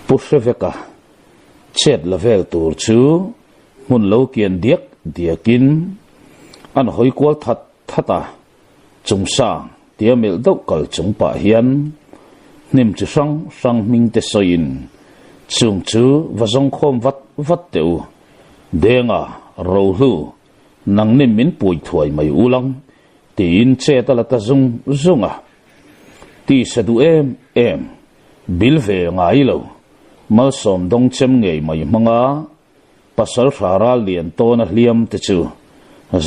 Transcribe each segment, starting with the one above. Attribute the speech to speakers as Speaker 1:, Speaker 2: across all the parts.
Speaker 1: Pu Hreveka chet la vel tur chu hmun lo kian diak diakin an hawi kual that that a, Chungsang tia melh deuh kal chung pah hian hnim chi hrang hrang hming te sawiin chung chu va zawng khawm vat vat teh u, Denga, Rohlu, nangni min pui thuai mai ulang tiin chet a la ta zung zung a. Tisa duh em em, bil ve ngai lo, malsawm dawng chem ngei mai hmanga pasal hra ral lian tawn a hliam te chu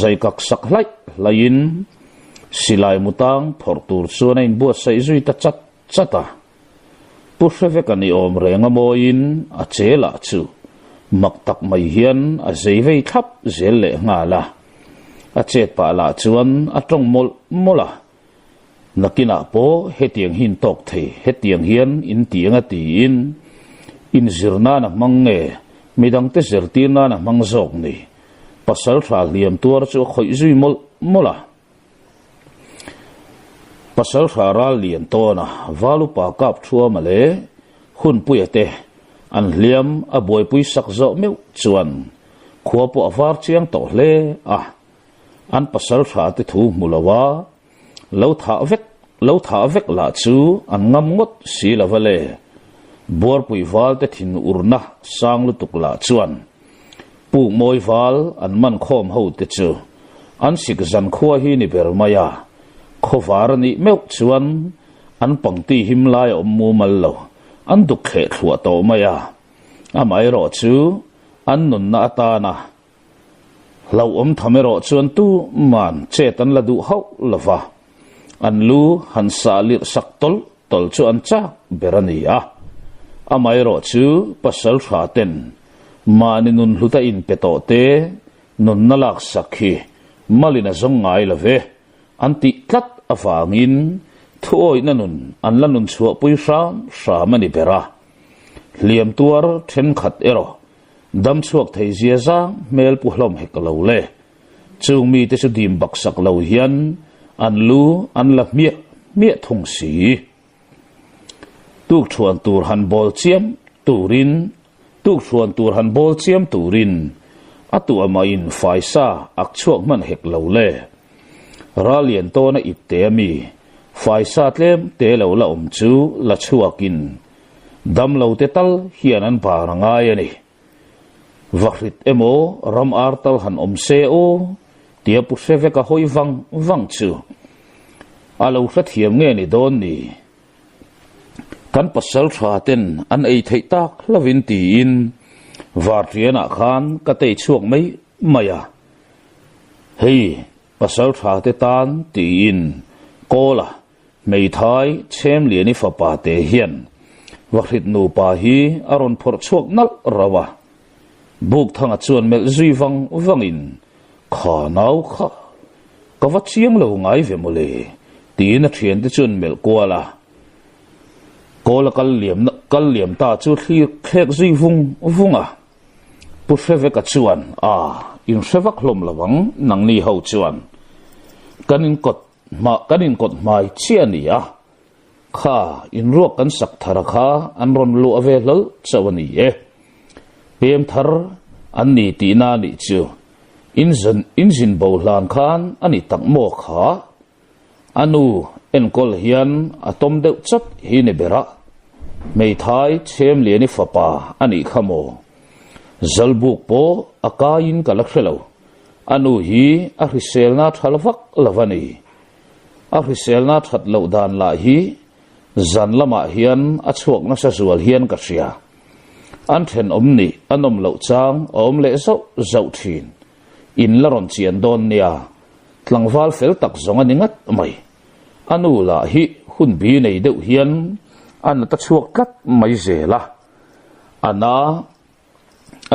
Speaker 1: zai kak sak hlaih hlaihin silai mutang phawrh tur chuan a inbuatsaih zui ta chat chat a. Pu Hreveka ni awm reng a mawiin a che lah chu mak tak mai hian a zei vei thlap zel leh nghal a. A chet pah lah chuan a tawng mawlh mawlh a. Nakinah pawh hetiang hi in tawk thei, hetiang hian in ti anga tiin inzir nan a hmang nge, midangte zirtir nan a hmang zawk ni. Pasal tha hliam tuar chu a khawih zui mawlh mawlh a. Pasal tha ral lian tawn a, Valupa kap thuama leh Hunpuia te an hliam a buaipui sak zawh meuh chuan khua pawh a var chiang tawh hle a. An pasal tha te thu hmu lo a, lo thah vek lo thah vek lah chu an ngam ngawt si lo va le. Buarpui val te thin urna sang lutuk lah chuan Puk mawi val an man khawm ho te chu an sik zan khua hi ni ber mai a, khawvar a nih meuh chuan an pangti him lai a awm mumal lo, an duk thleh thluah tawh mai a. Amaherawh chu an nunna atana Hlauhawm tham erawh chuan tu man chet an la duh hauh lo va, an lu han sah lirh sak tawlh tawlh chu an chak ber a ni a. Amaherawh chu pasal hra ten mahni nun hluta inpe tawh te nunna lak sak hi malin a zawng ngai lo ve an tih tlat avangin thuawihna nun an la nun chhuahpui hram hram a ni ber a. Hliam tuar thenkhat erawh Dam chhuak thei zia zang hmel pu hlawm hek lo le. Chung mite chu dim bak sak lo hian an lu an la hmiah hmiah thung si. Tuk thuan tur han bawl chiam turin tuk thuan tur han bawl chiam turin a tuah mahin faisa ak chhuak hman hek lo le. Ralian tawna ip te a mi faisa tlem te lo la awm chu la chhuakin Damlo te tal hian an bar a ngai a ni. Vahrit emaw ram ar tal han awm se aw tia pu hre vek a hawi vang vang chu a lo hrethiam nge ni dawn ni. Kan pasal tha ten an ei theih tak hlovin tiin varṭianah khan ka tei chhuak mai mai a. Hei pasal tha te tan tiin Kawla Hmeithai Chhemliani fapa te hian Vahrit nupa hi a rawn phawrh chhuak nalh rauh a. Bukthanga chuan melh zui vang vangin, Kha nau kha, ka va chiang lo ngai ve mawle, tiin a thiante chuan melh kual a. Kawla kal liam kal liam ta chu thlir thlek zui vung vung a. Pu Hreveka chuan, A, in hre vak hlawm lo ang, nangni ho chuan. Kan inkawt Hmah kan inkawt hmai chiah a ni a, kha inruak kan sak thar a kha an rawn luah ve hlawl chauh a ni e. Pem thar an ni tihna a nih chu. Inzin inzin bo hlan khan a ni tak maw kha? A nu enkawl hian a tawm deuh chat hi ni ber a, hmeithai Chhemliani fapa a nih kha maw? Zalbuk pawh a kaiin ka la hre lo. A nu hi a hriselna tha vak lo a ni. A hriselna that loh dan lah hi zan lamah hian a chhuak nasa zual hian ka hria. An thenawm nih a nawm loh chang a awm leh zauh zauh thin. In la rawn chian dawn nia, tlangval fel tak zawng a ni ngat mai. A nu lah hi hun bi nei deuh hian a nat a chhuak tlat mai zel a. A na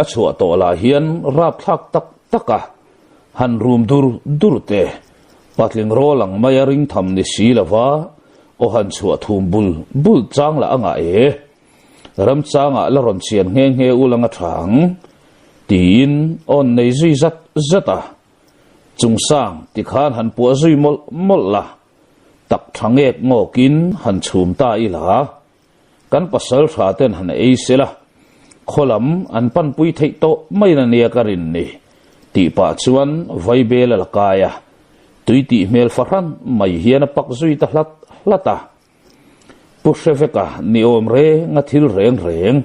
Speaker 1: A chhuah tawh lah hian rapthlak tak tak a han rum dur dur te, patling rawl ang maia ring tham ni si lova aw han chhuah thum bul bul chang lah a ngah e. Ramchangah la rawn chian nghe nghe ulang a tha ang, tiin awn nei zui zat zat a. Chungsang tikhan han puah zui mawlh mawlh la, tak tha ngek ngawkin han chhum ta ila. Kan pasal tha ten han ei sela, khaw lam an panpui theih tawh mai na nia ka rin ni, tih pah chuan vaibel a la kai a, tui tih hmel fahran mai hian a pak zui ta hlat hlat a. Pu Hreveka ni awm reng a thil reng reng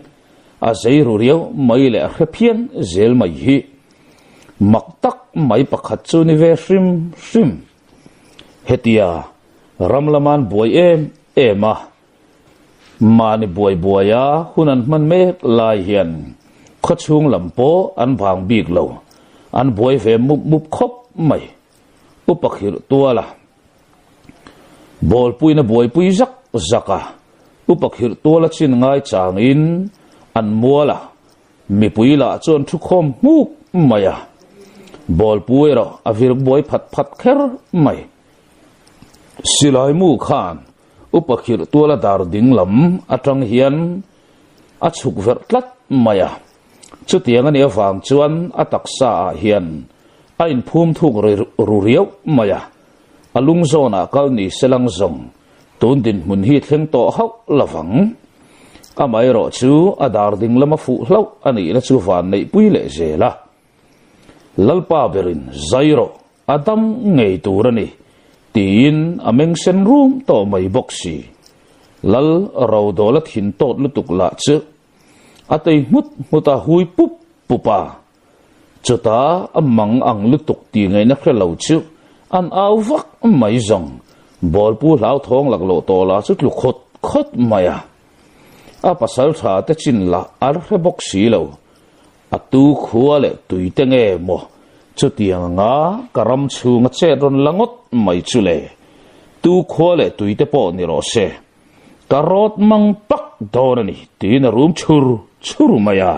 Speaker 1: a zei ru riau mai leh a hre phian zel mai hi mak tak mai pakhat chu ni ve hrim hrim. Hetia ram lama an buai em em a, mahni buai buaia hun an hman mek lai hian khawchhung lam pawh an vang bik lo, an buai ve mup mup khawp mai. Upa khirh tual a. Bawlpuiin a buaipui zak zak a, upa khirh tual a chin ngai changin an mual a, mipui lah chu an thukhawm hmuk mai a. Bawlpui erawh a vir buai phat phat kher mai. Silai mu khan upa khirh tual a dar ding lam atang hian a chhuk verh tlat mai a. Chutiang a nih avang chuan a taksa ah hian a inphum thuk ru riau mai a, a lung zawnah kal ni se lang zawng tun dinhmun hi thleng tawh hauh lovang. Amaherawh chu a dar ding lama fuh hlauh a nihna chu van neihpui leh zel a. Lalpa berin zai rawh a dam ngei tur a ni tiin a meng sen rum tawh mai bawk si. Lal Rodawla thin tawt lutuk lah chu a tei nghut nghut a hui pup pup a. Chutah a mang ang lutuk tih ngaihna hre lo chu an au vak mai zawng. Bawlpu hlauthawng laklawh tawh lah chu tlu khawt khawt mai a. A pasal tha te chin lah a hre bawk si lo. A tu khua leh tui te nge maw chutiang anga ka ram chhunga chet rawn la ngawt mai chu le. Tu khua leh tui te pawh ni rawh se. Ka rawt mang pak dawn a ni tiin a rum chhur chhur mai a.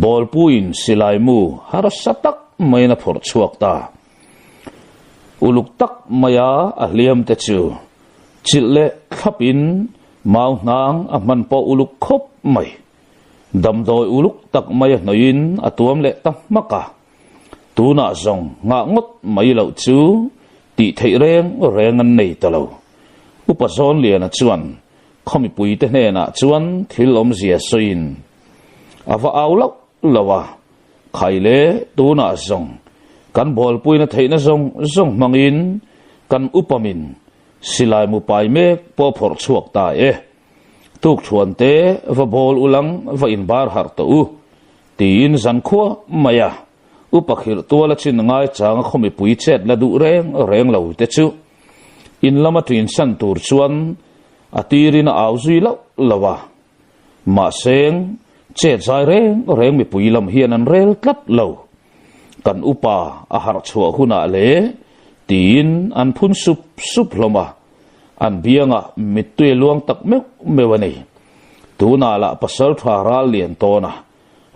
Speaker 1: Bawlpuiin silai mu harsa tak maiin a phawrh chhuak ta. Uluk tak maia a hliam te chu chilh leh thlapin mau hnang a hman pawh uluk khawp mai. Damdawi uluk tak maia hnawiin a tuam leh ta hmak a. Tunah zawng nghah ngawt mai loh chu tih theih reng reng an nei ta lo. Upa Zawnliana chuan Khaw mipuite hnenah chuan thil awmzia sawiin a va au loh loh a, Khai le tunah zawng kan bawlpuina theihna zawng zawng hmangin kan upamin silai mu pai mek pawh phawrh chhuak ta e. Tukthuan te va bawl ulang va inbar harh tawh u tiin zankhua mai a upa khirh tuala chin ngai changa khaw mipui chet la duh reng reng lo te chu in lama ṭin san tur chuan a tirin a au zui loh loh a. Mahse, chet zai reng reng mipui lam hian an rel tlat lo. Kan upa a harh chhuah hunah le tiin an phun sup sup hlawm a, an biangah mittui a luang tak meuh meuh a ni. Tunah lah pasal tha ral lian tawn a,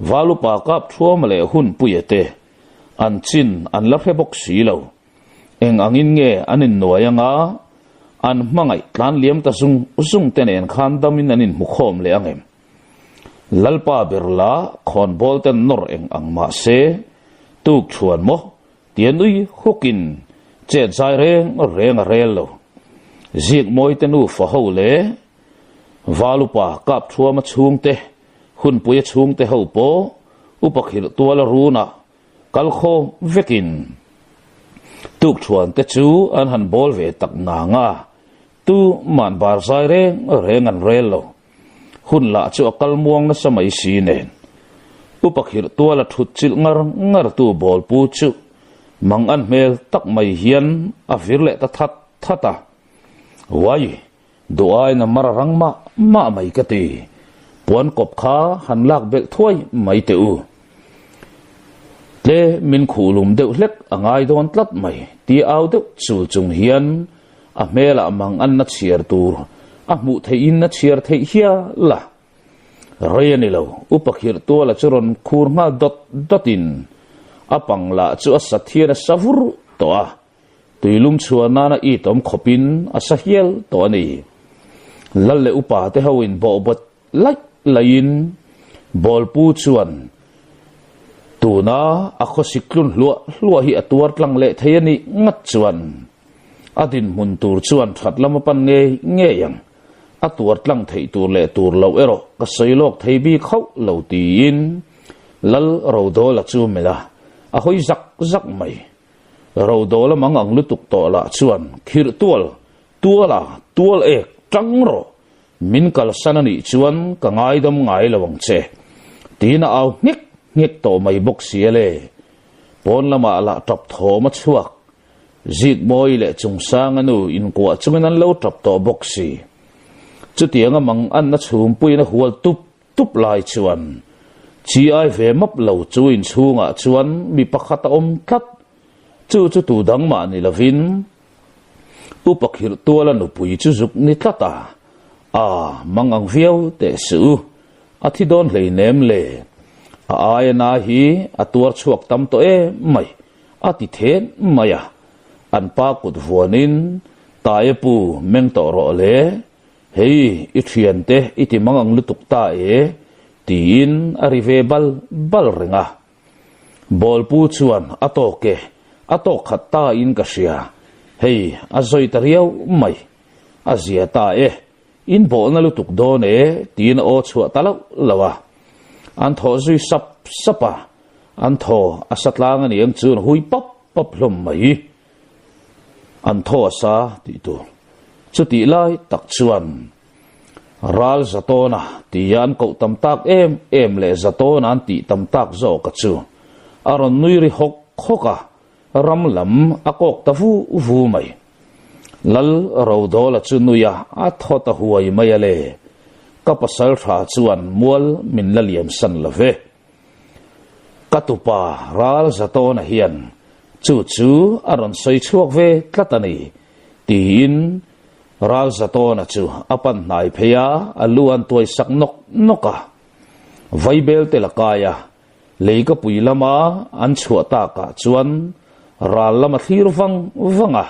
Speaker 1: val upa kap thuam leh hun puia te an chin an la hre bawk si lo. Eng angin nge an innuai anga an hmangaih tlan liam ta zung zung te nen khan damin an inhmu khawm leh ang em? Lalpa ber la khawnbawl ten nawr eng ang mah se, tuk chhuan maw tia nui hukin chet zai reng reng a rel lo. Zikmawi te nufa ho leh Valupa kap thuama chhungte, hunpuia chhungte ho pawh upa khirh tuala runah Kal khawm vekin tukthuan te chu an han bawl ve tak nang a, tu man bar zai reng reng an rel lo. Hun lah chu a kal muang nasa mai si nen. Upa khirh tuala thut chilh ngar ngar tu bawlpu chu mang an hmel tak mai hian a vir leh ta that that a. Uai! Duh aiin a mar rang mah mah mai ka ti. Puan kawp kha han lak belh thuai mai teh u. Tle min khuh lum deuh hlek a ngai dawn tlat mai ti au deuh chul chung hian a hmelah mang an na chhiar tur a hmuh theihin a chhiar theih hial a. Rei a ni lo, upa khirh tuala chu rawn khur nghal dawt dawtin a pang lah chu a sat hian a sa vur tawh a. Tuilum chhuah nana it awm khawpin a sa hial tawh a ni. Lal leh upa te ho in bawhbawt laih laihin Bawlpu chuan tuna a khawsik tlun hluah hluah hi a tuar tlang leh thei a nih ngat chuan a dinhmun tur chuan that lam a pan ngei ngei ang. A tuar tlang theih tur leh tur loh erawh ka sawi lawk thei bik hauh lo tiin Lal Rodawla chu melh a, a hawi zak zak mai. Rodawla mang ang lutuk tawh lah chuan khirh tual tuala tual ek tang rawh, min kalsan a nih chuan ka ngaidam ngai lo ang che tiin a au nghek nghek tawh mai bawk si a le. Pawn lamah lah tap thawm a chhuak. Zikmawi leh Chungsanga nu inkuah chungin an lo tap tawh bawk si. Chutianga mang anna chhumpuiin a hual tup tup lai chuan chi ai ve map lo chu inchhungah chuan mi pakhat a awm tlat. Chu chu tu dang mah ni lovin Upa Khirhtuala nupui chu zuk ni tlat a, a mang ang viau teh suh u, a thi dawn hleinem le. A aia na hi a tuar chhuak tam tawh em mai. A ti then mai a, an pa kut vuanin Taia pu meng tawh rawh le, hei i thiante i ti mang ang lutuk ta e tiin a ri ve bal bal reng a. Bawlpu chuan a tawk e, a tawk khat ta in ka hria, hei a zawi ta riau mai, a zia ta e, in bawhna lutuk dawn e tiin a aw chhuah ta loh loh a. An thaw zui sap sap a, An thaw a sa tlang a ni ang chuan hui pap pap hlawm mai. An thaw a sa tih tur. Chutih lai tak chuan ral Zatawna tia an koh tam tak em em leh Zatawna an tih tam tak zawk a chu a rawn nui ri hawk hawk a, ram lam a kawk ta vu vu mai. Lal Rodawla chu nui a, a thaw ta huai mai a le. Ka pasal tha chuan mual min la liam san lo ve. Ka tupa ral Zatawna hian chu chu a rawn sawi chhuak ve tlat a ni, tiin ral Zatawna chu a pan hnai phei a, a lu an tuai sak nawk nawk a. Vaibel te la kai a, leikapui lama an chhuah takah chuan ral lam a thlir vang vang a,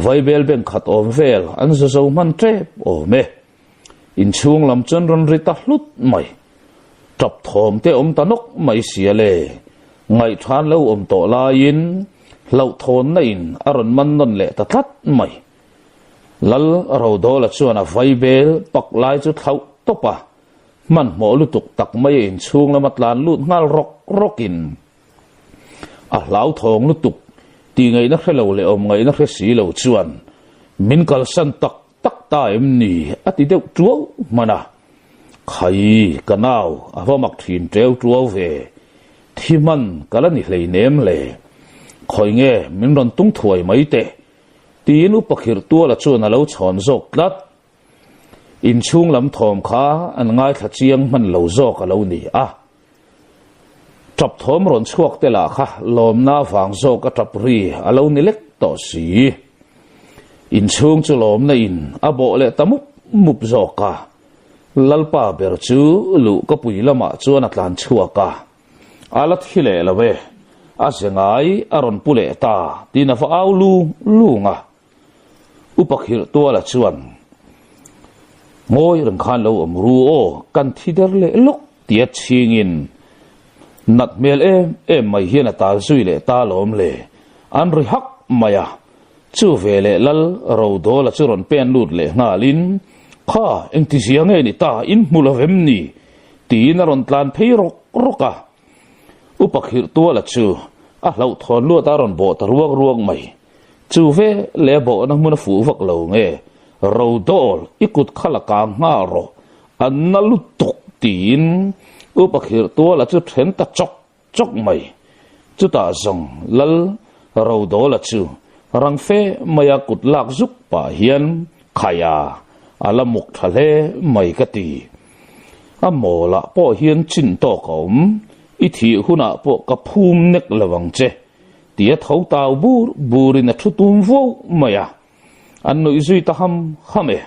Speaker 1: vaibel beng khat awm vel an za zo hman tep awm e. Inchhung lam chuan rawn ri ta hlut mai. Tap thawm te awm ta nawk mai sia le. Ngaihthan lo awm tawh laiin hlauhthawnna in a rawn man nawn leh ta tlat mai. Lal Rodawla chuan a vaibel pak lai chu thlauh tawp a, hmanhmawh lutuk tak mai a inchhung lama tlan lut nghal rawk rawkin A hlauthawng lutuk tih ngaihna hre lo leh awm ngaihna hre si lo chuan min kalsan tak tak ta em ni a ti deuh tuau hman a. Khai, ka nau a va mak thin teu tuau ve, thi hman ka la ni hleinem le. Khawi nge min rawn tung thuai mai teh tiin Upa Khirhtuala chuan a lo chhawn zawk tlat. Inchhung lam thawm kha an ngaithla chiang hman lo zawk a lo ni a. Tap thawm rawn chhuak te lah kha lawmna vang zawk a tap ri a lo ni lek tawh si. Inchhung chu lawmna in a bawh leh ta mup mup zawk a. Lalpa ber chu luh ka pui lamah chuan a tlan chhuak a. A la thi leh lo e, a ze ngai a rawn pu leh ta tiin a va au lung lung a. Upa Khirhtuala chuan, Ngawi reng khan lo awm ru aw, kan thi der leh lawk tia chhingin nat hmel em em mai hian a tal zui leh ta lawm le, an ri hak mai a. Chu ve leh Lal Rodawla chu rawn pen lut leh nghalin, Kha, engtizia nge ni ta, in hmu lo vem ni? tiin a rawn tlan phei rawk rawk a. Upa Khirhtuala chu a hlauhthawn luat a rawn bawh ta ruak ruak mai. Chu ve leh a bawhna hmun a fuh vak lo nge, Rodawl, i kut kha la kang nghal rawh, a na lutuk tiin Upa Khirhtuala chu then ta chawk chawk mai. Chutah zawng Lal Rodawla chu rang fe maia kut lak zuk pah hian Khaia a la muk tha hle mai ka ti. A mawlah pawh hian chin tawk a awm, i thih hunah pawh ka phum nek lo ang che. Tia tho tau bur burin a thu tum vuau mai a, an nuih zui ta ham ham e.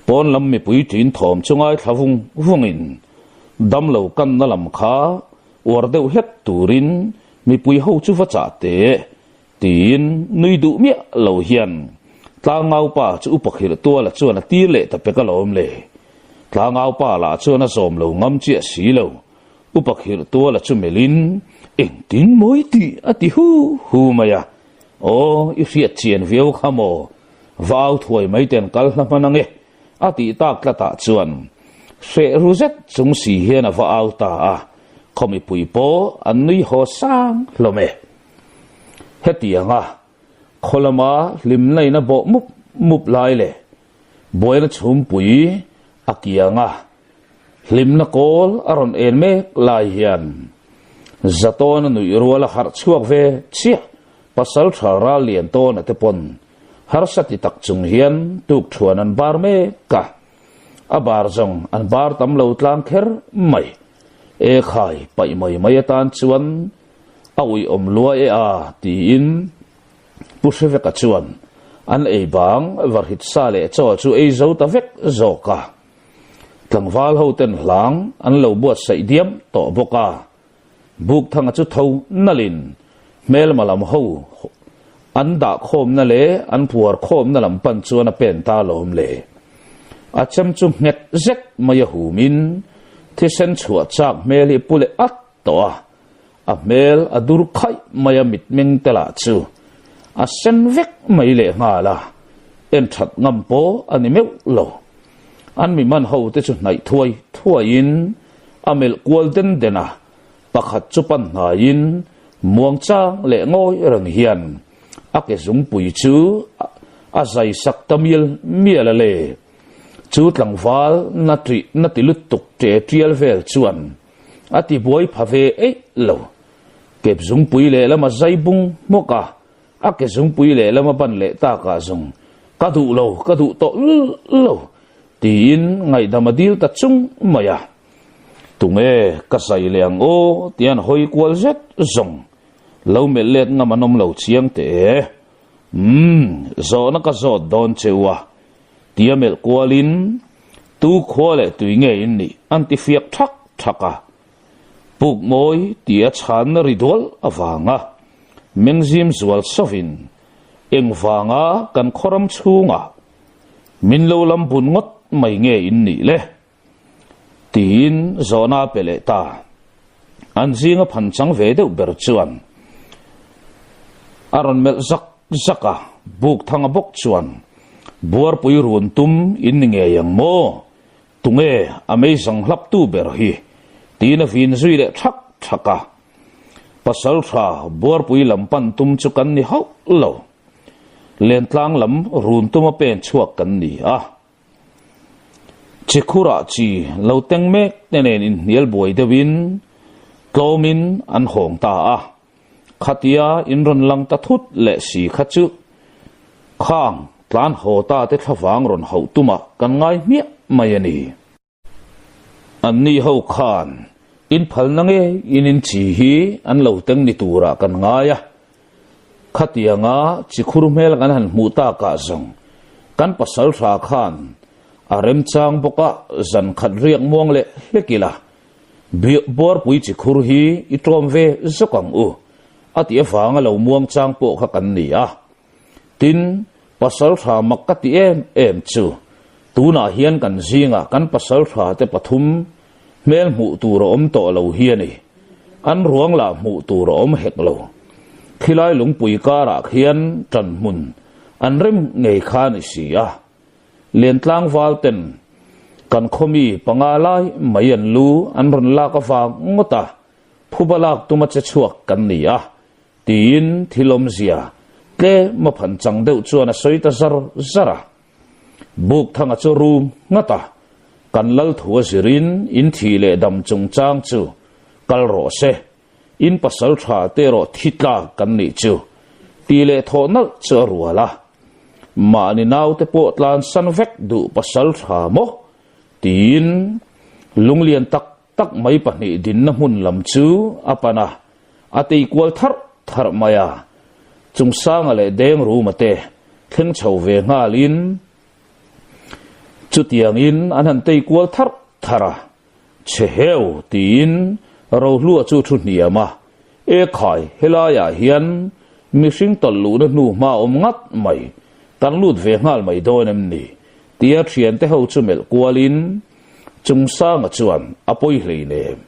Speaker 1: Pawn lam mipui ṭin thawm chu ngaithla vung vungin damlo kanna lam kha uar deuh hlek turin mipui ho chu va chah teh tiin nui duh miah lo hian tlangaupa chu upa khirh tuala chuan a tir leh ta pek alawm le. Tlangaupa lah chuan a zawm lo ngam chiah si lo. Upa khirh tuala chu melhin, Engtin mawi tih a ti hu hu mai a. Aw, i hriat chian viau kha maw? Va au thuai mai ten kal hla hman ange. A tih tak tlatah chuan hreh ru zet chung si hian a va au ta a, khaw mipui pawh an nui haw sang hlawm e. Hetianga khaw lama hlimna in a bawh mup mup lai leh buaina chhumpui a kianga hlimna kawl a rawn en mek lai hian Zatawna nuih rual a harh chhuak ve chiah pasal tha ral lian tawna te pawn harsa ti tak chung hian tukthuan an bar mek a, a bar zawng an bar tam lo tlang kher mai. E khai, paih mai mai atan chuan a uiawm lua e a tiin Pu Hreveka chuan an ei bang varhit sa leh chaw chu ei zo ta vek zawk a. Tlangval ho ten hlang an lo buatsaih diam tawh bawk a. Bukthanga chu tho nalin hmelma lam ho an dah khawmna leh an puar khawmna lam pan chuan a pen ta lawm le. A chem chu nghet zet mai a humin thisen chhuah chak hmel hi pu leh at tawh a, a hmel a dur khaih mai a mitmeng te lah chu a sen vek mai leh nghal a, en that ngam pawh a ni meuh lo. An mi man ho te chu hnaih thuai thuaiin a melh kual den den a, pakhat chu pan hnaiin muangchang leh ngawi reng hian a ke zungpui chu a zai sak ta mial mial a le. Chu tlangval na ṭih na ti lutuk ṭe ṭial vel chuan a ti buai pha ve eih lo. Kep zungpui lehlam a zai bung hmawk a, a ke zungpui lehlam a ban leh takah zawng ka duh lo, ka duh tawh lo tiin ngaihdam a dil ta chung mai a. Tunge ka zai leh ang aw tian hawi kual zet zawng lo melh let ngam an awm lo chiang teh e. Umm, zawhna ka zawt dawn cheu a tia melh kualin tu khua leh tui nge in nih an ti fiak thak thak a. Puk mawi tia chhanna ri dual avanga mengzim zual sawin engvanga kan khawram chhungah min lo lam bun ngawt mai nge in nih le? Tiin zawhna a pe leh ta. An zinga phan chang ve deuh ber chuan a rawn melh zak zak a, buk thanga bawk chuan buarpui run tum in ni ngei ang maw? Tunge a meizang hlap tu ber hi? Tiin a vin zui leh thak thak a. Pasal tha buarpui lam pan tum chu kan ni hauh lo. Lentlang lam run tuma pen chhuak kan ni a. Chikhurah chi lo teng mek te nen inhnial buai deuhin tlawmin an hawng ta a. Khatia in rawn lang ta thut leh si kha chu khang tlan haw ta te thlavang rawn hauh tumah kan ngai hmiah mai a ni. Anni ho khan in phalna nge in in chi hi an lo teng ni turah kan ngai a. Khatianga chi khur hmel kan han hmuh takah zawng kan pasal hra khan a remchang bawk a zan khat riak muang leh hlek ila. Buarpui chi khur hi i tlawm ve zawk ang u, a ti avanga lo muang chang pawh kha kan ni a. Tin, pasal tha mak ka ti em em chu, tunah hian kan zingah kan pasal tha te pathum hmel hmuh tur a awm tawh lo hi a ni. An ruang lah hmuh tur a awm hek lo. Khilai lungpui karah khian ṭan hmun an rem ngei kha a ni si a. Lentlang val ten kan khawmi panga lai mai an lu an rawn lak avang ngawt a, phuba lak tuma che chhuak kan ni a, tiin thil awmzia tlem a phan chang deuh chuan a sawi ta zar zar a. Bukthanga chu rum nghat a, kan lal thu a zirin in thih leh dam chungchang chu kal rawh se, In pasal tha te erawh thi tlak kan nih chu tih leh thawh nalh chu a rual a. Mahni naute pawh tlansan vek duh pasal tha maw? tiin lunglian tak tak mai pahnih dinna hmun lam chu a pan a, a tei kual tharh tharh mai a. Chungsanga leh Dengruma te thleng chho ve nghalin chutiangin an han tei kual tharh tharh a. Chhe heu tiin Rohlua chu thu hniam a, E khai, helaiah hian mihring tawlh luhna hnu hma awm ngat mai, kan lut ve nghal mai dawn em ni? tia thiante ho chu melh kualin Chungsanga chuan a pawi hleinem.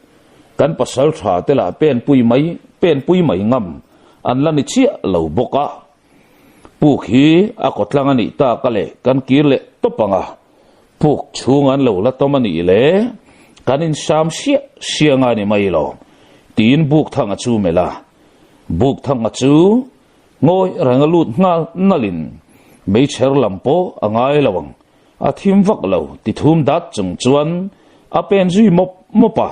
Speaker 1: Kan pasal tha te lah penpui mai penpui mai ngam an la ni chiah lo bawk a. Puk hi a kawtlang a nih tak a leh kan kir leh tawp ang a. Puk chhung an lo la tawm a nih le, kan insam siah siah nga ni mai lo, tiin Bukthanga chu melh a. Bukthanga chu ngawi reng a lut nghal nalhin meichher lam pawh a ngai lo ang, a thim vak lo ti thum dat chung chuan a pen zui mawp mawp a.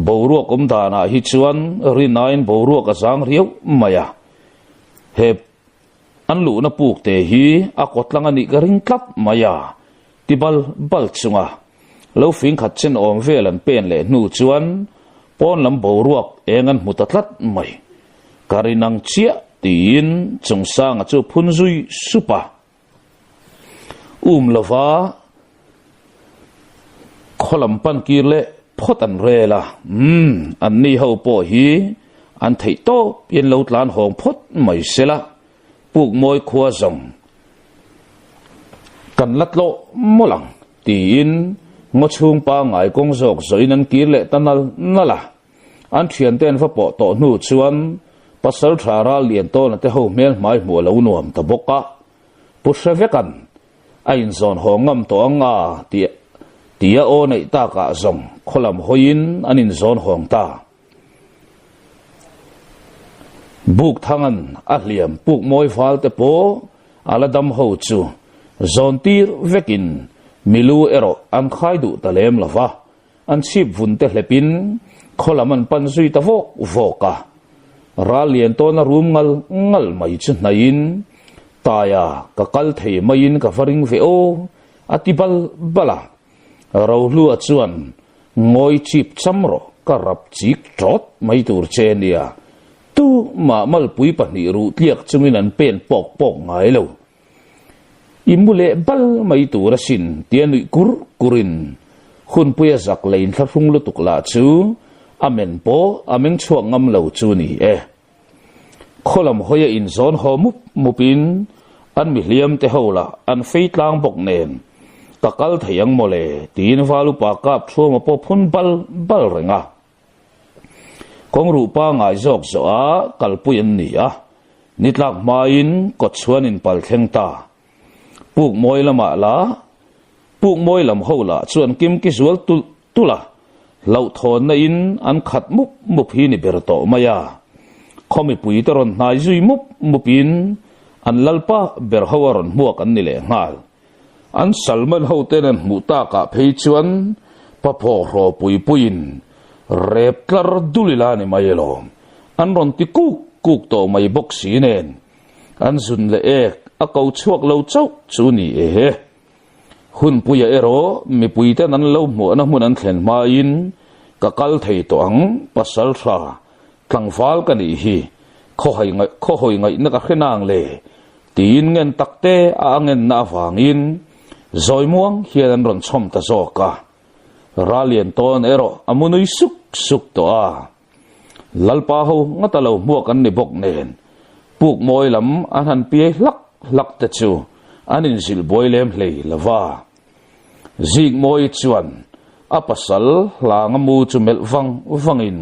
Speaker 1: Boruak awm danah hi chuan rinaiin boruak a zang riau mai a, he An luhna puk te hi a kawtlang a nih ka ring tlat mai a, ti bal bal chunga lo fing khat chen awm vel an pen leh hnu chuan pawn lam boruak eng an hmu ta tlat mai. Ka rin ang chiah tiin Chungsanga chu phun zui sup a. Um lova khaw lam pan kir leh phawt an rel a, umm an ni ho pawh hi an theih tawp in lo tlan hawng phawt mai sela, puk mawi khua zawng kan la tlawh mawlh ang tiin ngaw chhung pangngai kawng zawk zawhin an kir leh ta nal nal a. An thiante an va pawh tawh hnu chuan pasal tha ral lian tawna te ho hmel hmai hmuh a lo nuam ta bawk a, Pu hre vekan a inzawn haw ngam tawh ang a tih tia aw neih takah zawng khaw lam hawiin an inzawn hawng ta. Buk thangan a hliam puk mawi val te pawh a la dam ho chu zawn tir vekin milu erawh an khai duh ta lem lo va. An chhip vun te hlepin khaw lam an pan zui ta vawk vawk a. Ral lian tawna rum ngal ngal mai chu hnaihin, Taia, ka kal thei maiin ka va ring ve aw, a ti bal bal a. Rohlua chuan, Ngawi chip cham rawh, ka rap chik tawt mai tur che nia. Tu mah malpui pahnih ruh tliak chungin an pen pawk pawk ngai lo. I mu leh bal mai tur asin tia nuih kur kurin hunpuia zak leh inthlahrung lutuk lah chu a men pawh a meng chhuak ngam lo chu ni e. Khaw lam hawia inzawn haw mup mupin an mihliam te ho lah an fei tlang bawk nen ka kal thei ang mawle tiin valupa kap thuama pawh phun bal bal reng a. Kawngruh pangngai zawk zawh a kalpui an ni a, ni tlak hmain kawt chhuan in pal thleng ta. Puk mawi lamah la, puk mawi lam ho lah chuan kimki zual tulh tulh a, hlauhthawnna in an khat mup mup hi ni ber tawh mai a. Khaw mipui te rawn hnai zui mup mup in an lalpa ber ho a rawn hmuak an ni leh nghal. An Salman hoten an hmuh takah phei chuan paphawh hraw pui puiin rep tlar dul ila ni mai alawm. An rawn ti kuk kuk tawh mai bawk si nen an zun leh ek a ko chhuak lo chauh chu ni e. Hunpuia erawh mipuiten an lo hmuahna hmun an thlen hmain ka kal thei tawh ang pasal tha tlangval ka nih hi khawhawi ngaihna ka hre nang le Tiin ngen takte a a ngenna avangin zawimuang hian an rawn chhawm ta zawk a. Ralian tawn erawh a mu nui suk suk tawh a. Lalpa ho ngata lo hmuak an ni bawk nen puk mawi lam an han piai hlak hlak te chu an inzilh buai lem hlei lo va. Zikmawi chuan a pasal hlanga mu chu melh vang vangin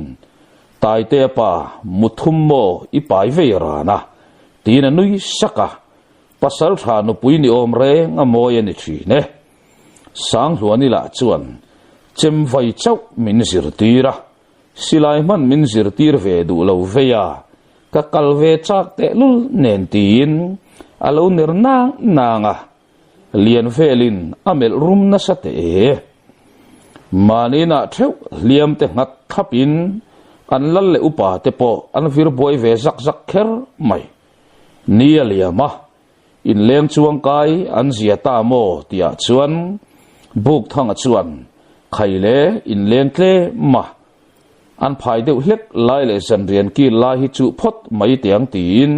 Speaker 1: Taitea pa mu thum maw i pai vei ran a Tiin a nui sak a, pasal tha nupui ni awm reng a mawi a ni thin e. Sanghluani lah chuan chem vai chauh min zirtir a, silai hman min zirtir ve duh lo vei a, ka kal ve chak tehlul nen tiin a lo ner nang nang a, lian velin a melh rum nasa teh e. Mahni inah theuh hliam te nghat thlapin an lal leh upa te pawh an vir buai ve zak zak kher mai. Ni a liam a, inleng chuang kai an zia ta maw tihah chuan Bukthanga chuan khai le inleng tlem a, An phai deuh hlek lai leh zanrian kil lai hi chuh phawt mai tiang tiin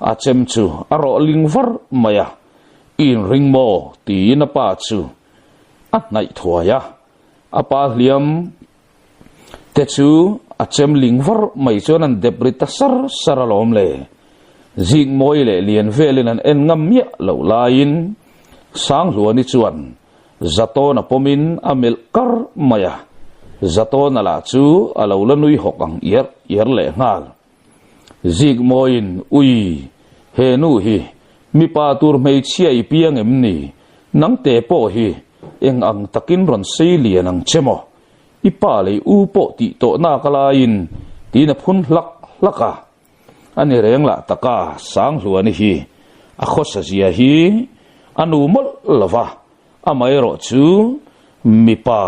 Speaker 1: a chem chu a rawh ling var mai a, I inring maw? tiin a pa chu a hnaih thuai a, a pa hliam te chu a chem ling var mai chuan an dep ri ta sar sar alawm le. Zikmawi leh lian velin an en ngam miah loh laiin Sanghluani chuan Zatawna pawmin a melh kar mai a, Zatawna lah chu a lo la nui hawk ang iar iar leh nghal. Zikmawiin, Ui, he nu hi mipa tur hmeichhia i piang em ni? Nangte pawh hi eng ang takin rawn sei lian ang che maw? I pa leh i u pawh tih tawh nak a laiin tiin a phun hlak hlak a. A ni reng lah taka Sanghluani hi a khawsa zia hi a nu mawlh lo va, amaherawh chu mipa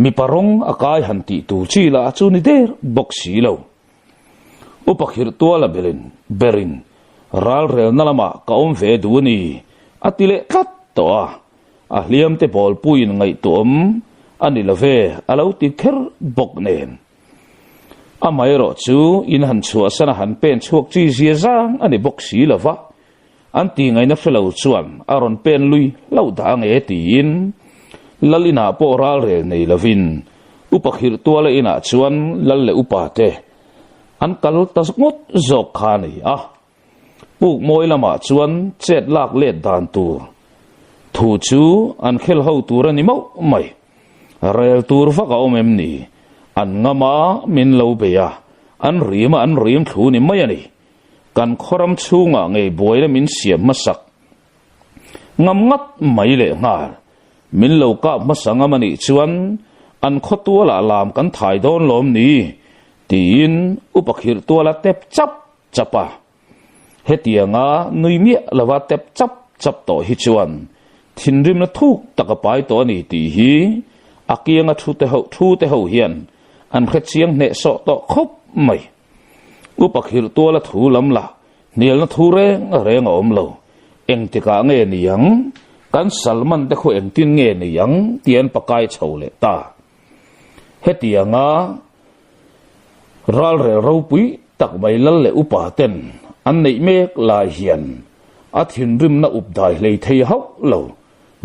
Speaker 1: mipa rawng a kai han tih tur chi lah chu ni der bawk si lo. Upa khirh tuala berin berin ralrelna lamah ka awm ve duh a ni a ti leh tlat tawh a, a hliamte bawlpuiin ngaihtuahawm a ni love a lo ti kher bawk nen. Amaherawh chu in han chhuahsan a han pen chhuak chi zia zang a ni bawk si lova, an ti ngaihna hre lo chuan a rawn pen lui hlauh dah ang e tiin Lal inah pawh ralrel nei lovin Upa khirh tuala inah chuan Lal leh Upa te an kal ta ngawt zawk kha a ni a. Puk mawi lamah chuan chet lak let dan tur thu chu an khel ho tur a ni mauh mai. Rel tur vak a awm em ni? An ngam a, min lo bei a, an rim a an rim thlu ni mai a ni. Kan khawram chhungah ngei buaina min siam hmasak ngam ngat mai leh nghal. Min lo kap hmasa ngam a nih chuan an khaw tualah lam kan thai dawn lawm ni? tiin upa khirh tuala tep chap chap a. Hetianga nui miah lova tep chap chap tawh hi chuan thinrimna thuk tak a pai tawh a ni tih hi a kianga thu te ho thu te ho hian an hre chiang hnehsawh tawh khawp mai. Upa khirh tuala thu lam lah hnialna thu reng reng a awm lo. Engtikah nge ni ang? Kan Salman te khu engtin nge ni ang? tih an pakai chho leh ta. Hetianga Ralrel ropui tak mai lal leh upa ten an neih mek lai hian a thinrimna up dai hlei thei hauh lo.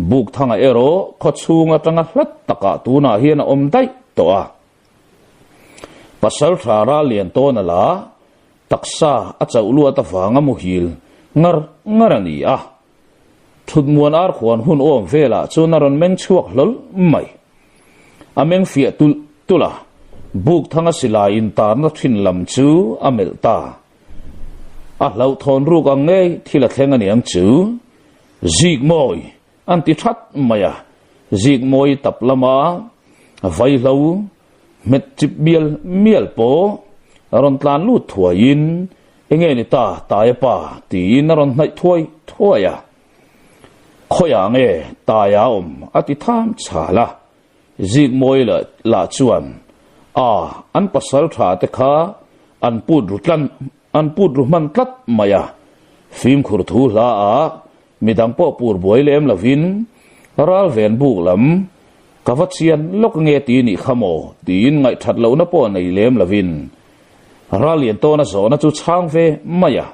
Speaker 1: Bukthanga erawh khaw chhung atanga hlat takah tunah hian a awm daih tawh a. Pasaltha ral lian tawn a la, taksa a chauh luat avanga muhil ngar ngar a ni a. Thutmuan ar khuan hun awm velah chuan a rawn meng chhuak hlawl mai. A meng fiah tulh tulh a, buk thanga silai intarna thin lam chu a melh ta. A hlauhthawn ruk ang ngei thil a thleng a niang chu. Zikmawi an ti that mai a, Zikmawi tap lama vaihlo hmet chip mial mial pawh rawn tlan lut thuaiin Enge ni ta, Taia pa? tiin a rawn hnaih thuai thuai a. Khawiah nge Taia a awm? a ti tham chhal a. Zikmawi lah chuan, A, an pasal tha te kha an put ru tlan, an put ru hman tlat mai a. Fimkhur thu hla ah midang pawh pur buai lem lovin ralven buk lam ka va chian lawk nge ti nih kha maw? tiin ngaihthat lohna pawh nei lem lovin Rallian tawna zawhna chu chhang ve mai a,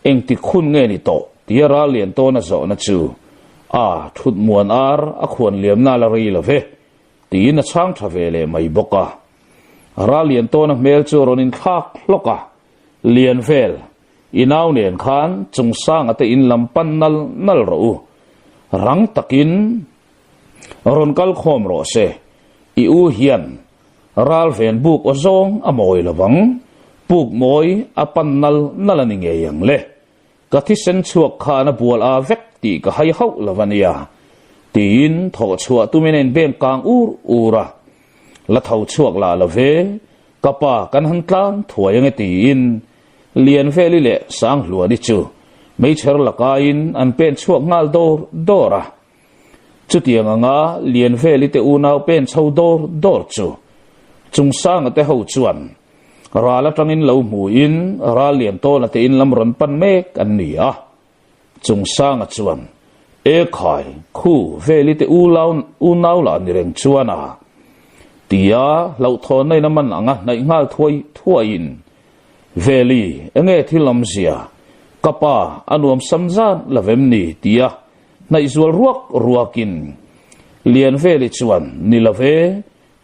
Speaker 1: engtik hun nge ni tawh tia Rallian tawna zawhna chu a thut muan ar a khuan liamna la rei lo ve tiin a chhang tha ve leh mai bawk a. Rallian tawna hmel chu a rawn inthlak hlawk a, Lian vel, i nau nen khan Chungsanga te in lam pan nal nal rawh u, rang takin rawn kal khawm rawh se, i u hian Ral ven buk aw zawng a mawi lo vang, puk mawi a pan nal nal a ni ngei ang le. Ka thisen chhuak khan a bual a vek tih ka hai hauh lo a nia, tiin thawh chhuah tumin a inbeng kang ur ur a. La tho chhuak lah lo ve, ka pa kan han tlang thuai ange tiin Lianveli leh Sanghluani chu meichher lakaiin an pen chhuak nghal dawr dawr a. Chutiang anga Lianveli te unau pen chho dawr dawr chu Chungsanga te ho chuan ral atangin lo hmuin ral Liantawna te in lam rawn pan mek an ni a. Chungsanga chuan, E khai, khu Veli te unau lah ni reng chuan a tia hlauhthawnna in a man anga hnaih nghal thuai thuaiin, Veli, enge thil awmzia? Ka pa a nuam sam zan lo vem ni? tia Hnaih zual ruak ruakin Lianveli chuan, Ni lo ve,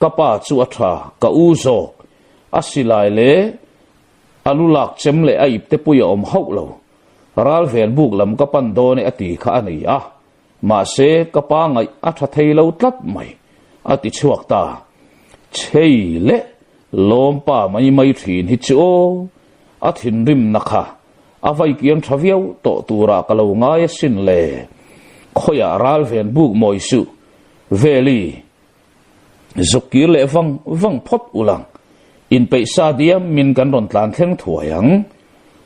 Speaker 1: ka pa chu a tha, ka u zawk, a silai leh a lu lak chem leh a ipte pui a awm hauh lo. Ralven buk lam ka pan dawn e a ti kha a ni a, mahse ka pa ngaih a tha thei lo tlat mai, a ti chhuak ta. Chhei leh lawmpa mai mai thin hi chu aw, a thinrimna kha A vai kiang tha viau tawh turah ka lo ngai asin le. Khawiah ral ven buk mawi suh, Veli, zuk kir leh vang vang phawt ulang, inpeih sa diam min kan rawn tlan thleng thuai ang.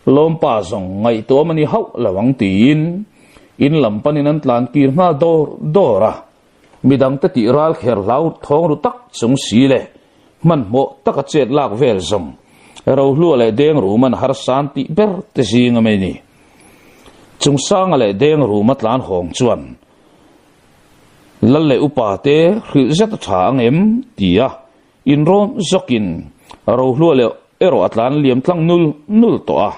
Speaker 1: Lawmpa zawng ngaihtuam a ni hauh lo ang tiin in lam panin an tlan kir nghal dawr dawr a. Midangte tih ral kher hlau thawng ru tak chung si leh hmanhmawh taka chet lak vel zawng Rohlua leh Dengrum an harsan tih ber te zing a mai ni. Chungsanga leh Dengruma tlan hawng chuan Lal leh upa te hrilh zet a tha ang em? ti a inrawn zawkin Rohlua leh erawh a tlan liam tlang nul nul tawh a.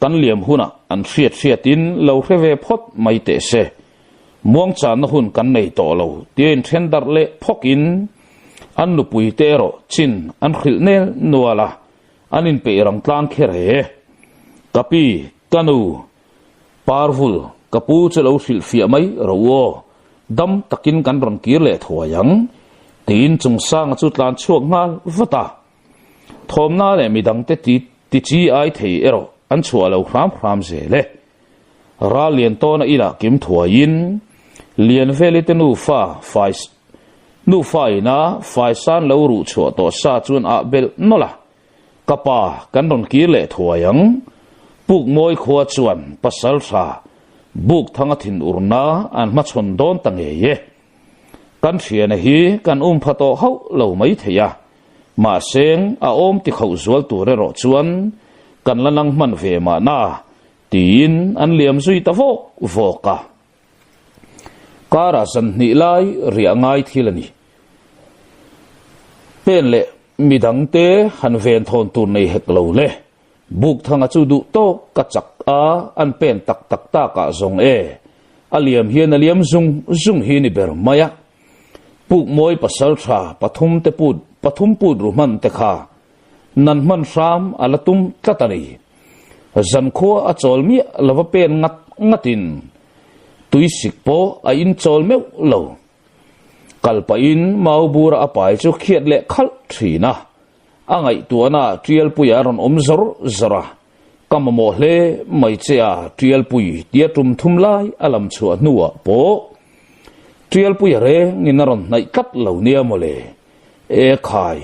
Speaker 1: Kan liam hunah an hriat hriatin lo hre ve phawt mai teh se. Muangchanna hun kan nei tawh lo tia inthen darh leh phawkin an nupui te erawh chin an hrilh nel nual a, an inpeih rang tlang kher he. Ka pi, ka nu, Parvul, ka pu chu lo hrilh fiah mai ro aw, dam takin kan rawn kir leh thuai ang, tiin Chungsanga chu tlan chhuak nghal vat a. Thawmna leh midangte ti ti chi ai thei erawh an chhuah lo hram hram zel e. Ral lian tawna inah kim thuaiin Lianveli te nufa fai nufa ina faisan lo ruh chhuah tawh sa chuan ah belh nawlh a, Ka pa kan rawn kir leh thuai ang. Pukmawi khua chuan pasal tha buk thanga thin urna an hmachhawn dawn ta ngei e. Kan thiana hi kan um pha tawh hauh lo mai thei a, mahse a awm ti khauh zual tur erawh chuan kan la nang hman ve mahna tiin an liam zui ta vawk vawk a. Karah zan hnih lai riah ngai thil a ni. Pen leh midangte han ven thawn tur nei hek lo le. Bukthanga chu duh tawk ka chak a, an pen tak tak takah zawng e. A liam hian a liam zung zung hi ni ber mai a. Pukmawi pasal tha pathum te put pathum put ru hman te kha nan hman hram a la tum tlat a ni. Zankhua a chawl miah lova pen ngat ngatin tuisik pawh a inchawl meuh lo. Kal pahin Maubura a pai chu khiat leh khalh thin a. A ngaihtuahna Tialpuia a rawn awm zawr zawr a, Ka mamawh hle mai che a Tialpui tia tum thum lai a lam chhuah hnuah pawh Tialpuia rengin a rawn hnaih tlat lo nia mawle. E khai,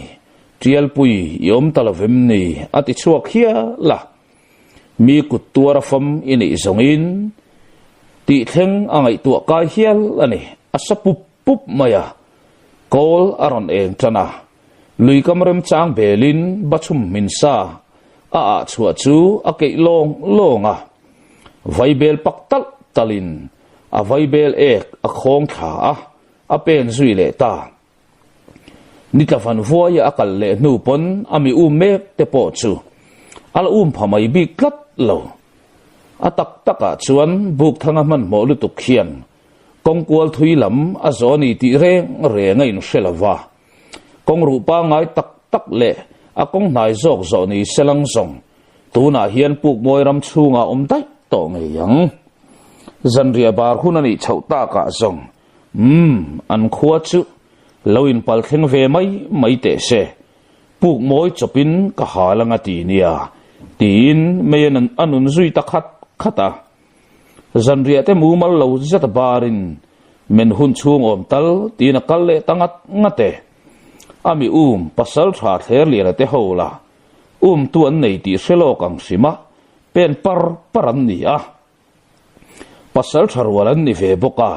Speaker 1: Tialpui i awm ta lovem ni? a ti chhuak hial a. Mi kut tuar a fam i neih zawngin tih thleng a ngaihtuah kai hial a ni. A sa pup pup mai a, kawl a rawn eng tan a. Lui kam remchang belin bachhum hmin sa a ah chhuah chu a keih lawng lawng a. Vaibel pak talh talhin a vaibel ek a khawng thla a, a pen zui leh ta. Nitla van vuaia a kal leh hnu pawn a mi um mek te pawh chu a la um pha mai bik tlat lo. A tak takah chuan Bukthanga hmanhmawh lutuk hian Kawngkual thui lam a zawh a ni tih reng reng a inhre lo va. Kawng ruh pangngai tak tak leh a kawng hnai zawk zawh ni se lang zawng tunah hian Pukmawi ram chhungah awm daih tawh ngei ang. Zanriah bar hun a nih chhoh takah zawng umm an khua chu lo inpal thleng ve mai mai teh se. Pukmawi chawpin ka hal anga ti nia tiin mei a nun zui ta khat khat a. Zanriah te mumal lo zet a barin men hun chhung awm tal tiin a kal leh ta ngat ngat e. A mi um pasal tha thler liana te ho la um tu an nei tih hre lawk ang hrim a, pen par par an ni a. Pasal tha rual an ni ve bawk a,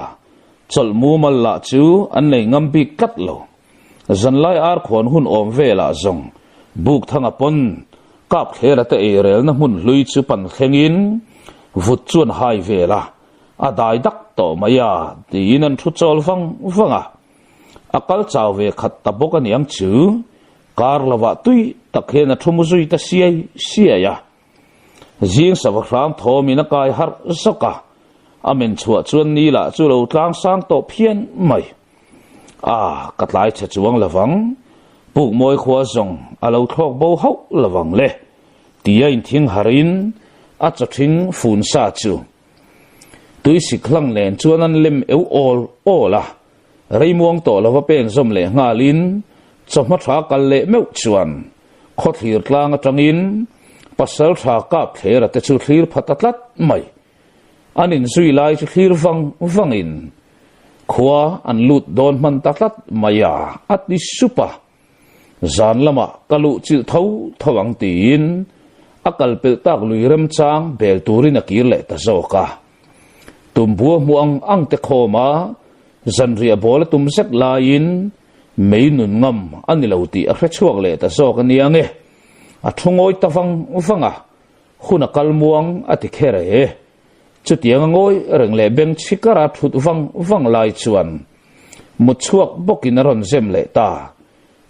Speaker 1: chawlh mumal lah chu an nei ngam bik tlat lo. Zanlai ar khawn hun awm velah zawng Bukthanga pawn Kapthlera te eirelna hmun hlui chu pan thlengin vut chuan hai vel a, a dai dak tawh mai a tiin an thu chawl vang vang a. A kal chau ve khat ta bawk aniang chu kar lovah tui tak hian a thu mu zui ta siai siai a. Zing sava hram thawmin a kai harh zawk a, a men chhuah chuan ni lah chu lo tlang sang tawh phian mai. A, ka tlai chhe chuang lovang, Pukmawi khua zawng a lo thlawk bo hauh lovang le, tia inthing harin a chawthing fun sa chu tuisik hlang nen chuan an lem eu awl awl a, reimuang tawh lova pen zawm leh nghalin chawhma tha kal leh meuh chuan khawthlir tlang atangin pasal tha kap thlera te chu thlir pha ta tlat mai. An inzui lai chu thlir vang vangin khua an lut dawn hman ta tlat mai a, a ti sup a. Zan lamah ka luh chilh tho tho ang tiin a kal pelh tak lui remchang bel turin a kir leh ta zawk a. Tumbua hmuh ang ang te khawma zanriah bawl a tum zet laiin mei nun ngam a ni lo tih a hre chhuak leh ta zawk a nia nge. A thu ngawi ta vang vang a, hun a kal muang a ti kher e. Chutiang a ngawi reng leh beng chhikara thut vang vang lai chuan mut chhuak bawkin a rawn zem leh ta.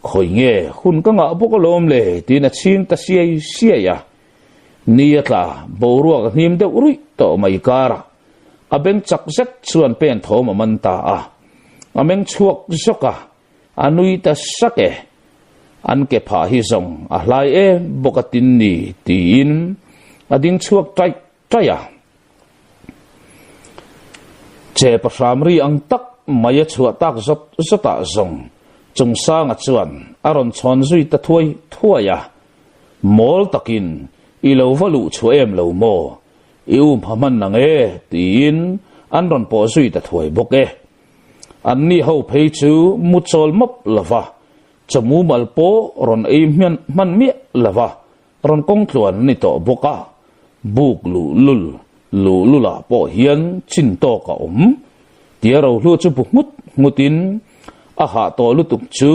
Speaker 1: Khawi nge hun ka ngah bawk alawm le tiin a chhing ta siai siai a. Ni a tla, boruak a hnim deuh ruih tawh mai karah a beng chak zet chuan pen thawm a man ta a. A meng chhuak zawk a, a nui ta sak e. An ke phah hi zawng a hlai em bawk a tin ni tiin a ding chhuak taih taih a. Che pahram ri ang tak mai a chhuah tak zawt zawtah zawng Chungsanga chuan a rawn chhawn zui ta thuai thuai a. Mawl takin i lo va luh chhuah em lo maw? I um ha hman ang e tiin an rawn pawh zui ta thuai bawk e. Anni ho phei chu mu chawl mawp lova, chawmu mal pawh rawn ei hman miah lova rawn kawng tluan a ni tawh bawk a, buk luh lul luh lulah pawh hian chin tawk a awm. Tia rohlu chu bu nghut nghutin a hah tawh lutuk chu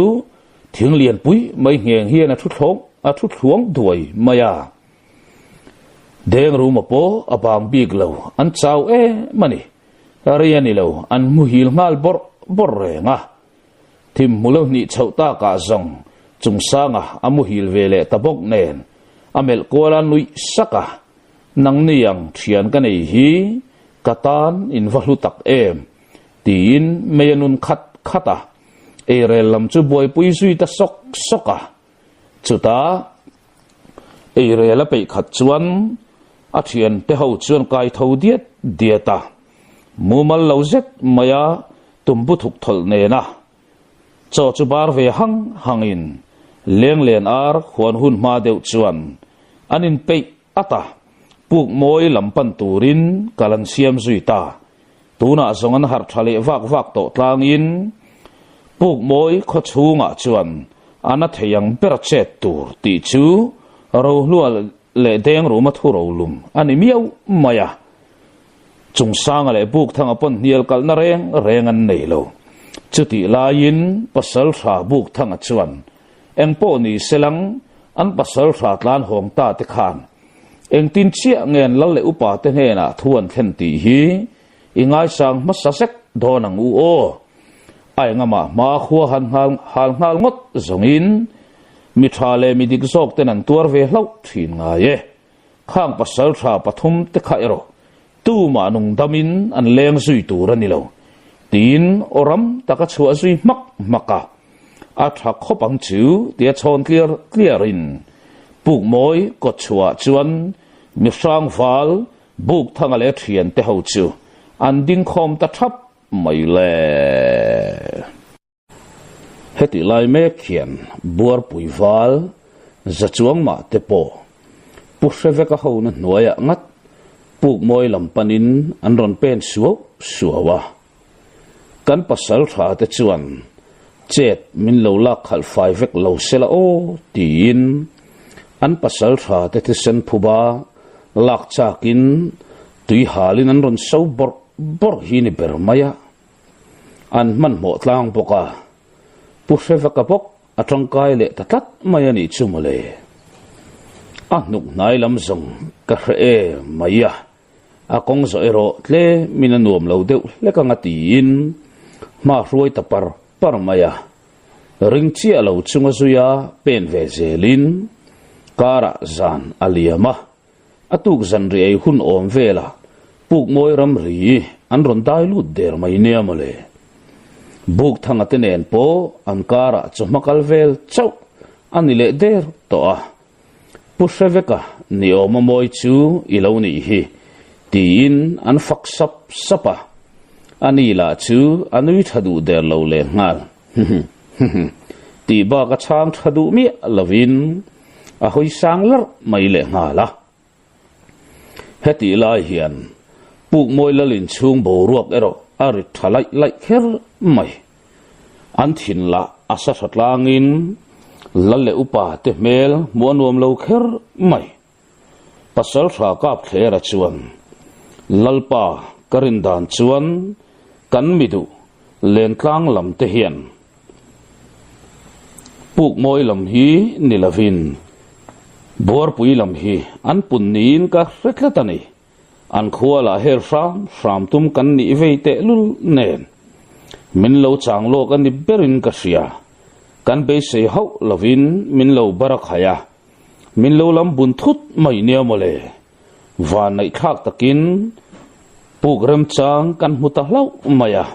Speaker 1: thing lianpui mai ngheng hian a thu thlawng a thu thluang duai mai a. Deng ruma pawh a bang bik lo, an chau em a ni. Rei a ni lo, an muhil nghal bawrh bawrh reng a. Thim hmu lo hnih chhoh takah zawng Chungsanga a muhil ve leh ta bawk nen a melh kual a nuih sak a, Nangni ang thian ka nei hi ka tan in va hlu tak em? tiin mei a nun khat khat a, eirel lam chu buaipui zui ta sawk sawk a. Chutah eirel a peih khat chuan a thiante ho chuan kai tho diat diat a, mumal lo zet mai a tumbu thuk thawlh nena chaw chu bar ve hang hangin lenglen ar huan hun hma deuh chuan an inpeih at a, puk mawi lam pan turin kal an siam zui ta. Tunah zawng an harh tha leh vak vak tawh tlangin puk mawi khaw chhungah chuan a na thei ang ber chet tur tih chu rohlua leh dengruma thu rolum a ni miau mai a. Chungsanga leh Bukthanga pawn hnial kalhna reng reng an nei lo. Chutih laiin Pasaltha Bukthanga chuan engpawh ni selang an Pasaltha tlan hawng ta te khan engtin chiah nge an lal leh upa te hnenah thu an thlen tih hi i ngaisang hmasa zek dawn ang u aw. A engamah hma khua han hal nghal ngawt zawngin mi tha leh mi dik zawk ten an tuar ve hlauh thin ngai e. Khang pasal tha pathum te kha erawh tumah nungdamin an leng zui tur a ni lo, tiin aw ram taka chhuah zui hmak hmak a, a tha khawp ang chu tia chhawn tliar tliarin Pukmawi kawtchhuah chuan mi hrangval Bukthanga leh thiante ho chu an dingkhawm ta thap mai le. Hetih lai mek hian Buarpui val za chuang mah te pawh Pu Hreveka hona hnuaiah ngat Pukmawi lam panin an rawn pen suau suau a. Kan pasal tha te chuan chet min lo lak khalh fai vek lo sela aw tiin an pasal tha te thisen phuba lak chakin tui halin an rawn so bawrh bawrh hi ni ber mai a. An hmanhmawh tlang bawk a, Pu Hrevaka bawk a tangkai leh ta tlat mai a nih chu mawle. A hnuk hnai lam zawng ka hre em mai a, a kawng zawh erawh tlemin a nuam lo deuh hlek anga tiin hma hruai ta par par mai a. Ring chiah lo chunga zuia pen ve zelin karah zan a liam a. A tuk zan ri ei hun awm vela Pukmawi ramri an rawn dai lut der mai nia mawle. Bukthanga te nen pawh an karah chawhma kal vel chauh a ni leh der tawh a. Pu Hreveka ni awma mawi chu i lo nih hi tiin an fak sap sap a. A ni lah chu a nui tha duh der lo leh nghal. Tih bak a chhang tha duh miah lovin a hawi sang larh mai leh nghal a. Hetih lai hian Pukmawi lal inchhung boruak erawh a rit tha laih laih kher mai. An thin lah a sa tha tlangin lal leh upa te hmel hmuh a nuam lo kher mai. Pasal tha kap thlera chuan, Lalpa ka rin dan chuan kan mi duh lentlang lam te hian Pukmawi lam hi ni lovin Buarpui lam hi an pun niin ka hre tlat a ni. An khua lah her hram hram tum kan nih vei tehlul nen min lo chang lawk a ni berin ka hria. Kan beisei hauh lovin min lo bar a khai a, min lo lam bun thut mai nia mawle. Van naihthlak takin puk remchang kan hmu ta hlauh mai a.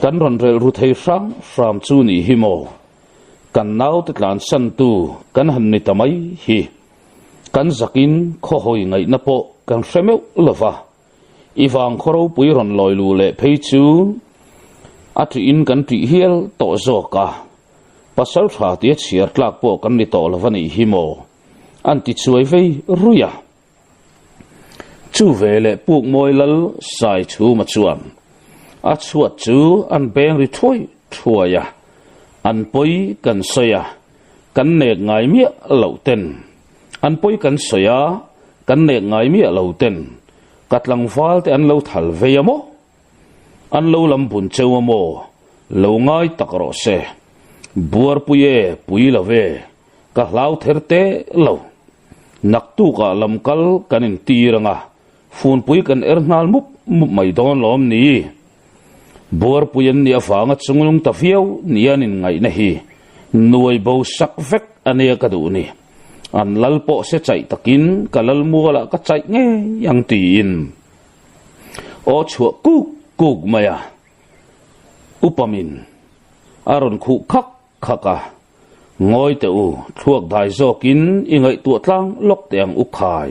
Speaker 1: Kan rawn relh ru thei hrang hram chu nih hi maw? Kan naute tlansantu kan han ni ta mai hi. Kan zakin khawhawi ngaihna pawh kan hre meuh lo va. I vang khaw ropui rawn lawi lu leh phei chu a ṭihin kan ṭih hial tawh zawk a. Pasal ṭha tia chhiar tlak pawh kan ni tawh lo va nih hi maw? An ti chuai vei rui a. Chu ve leh Pukmawi lal Sai Chhuma chuan a chhuat chu an beng ri thuai thuai a, an pawi kan sawi a, kan nek ngai miah loh ten, an pawi kan sawi a, kan nek ngai miah lo ten, ka tlangval te an lo thal vei a maw? An lo lam bun cheu a maw? Lo ngai tak rawh se. Buarpui e, pui lo ve. Ka hlau ther te lo. Naktukah lam kal kan intir ang a, funpui kan er nghal mup mup mai dawn lawm ni? Buarpui an nih avanga chunglung ta viau nia an inngaihna hi nuai bo sak vek a nia ka duh ni. An lal pawh se chaih takin ka lal mualah ka chaih ngei ang tiin aw chhuah kuk kuk mai a, upamin a rawn khuh khak Khak a, ngawi teh u, thluak dai zawkin i ngaihtuah tlang lawk teh ang u khai.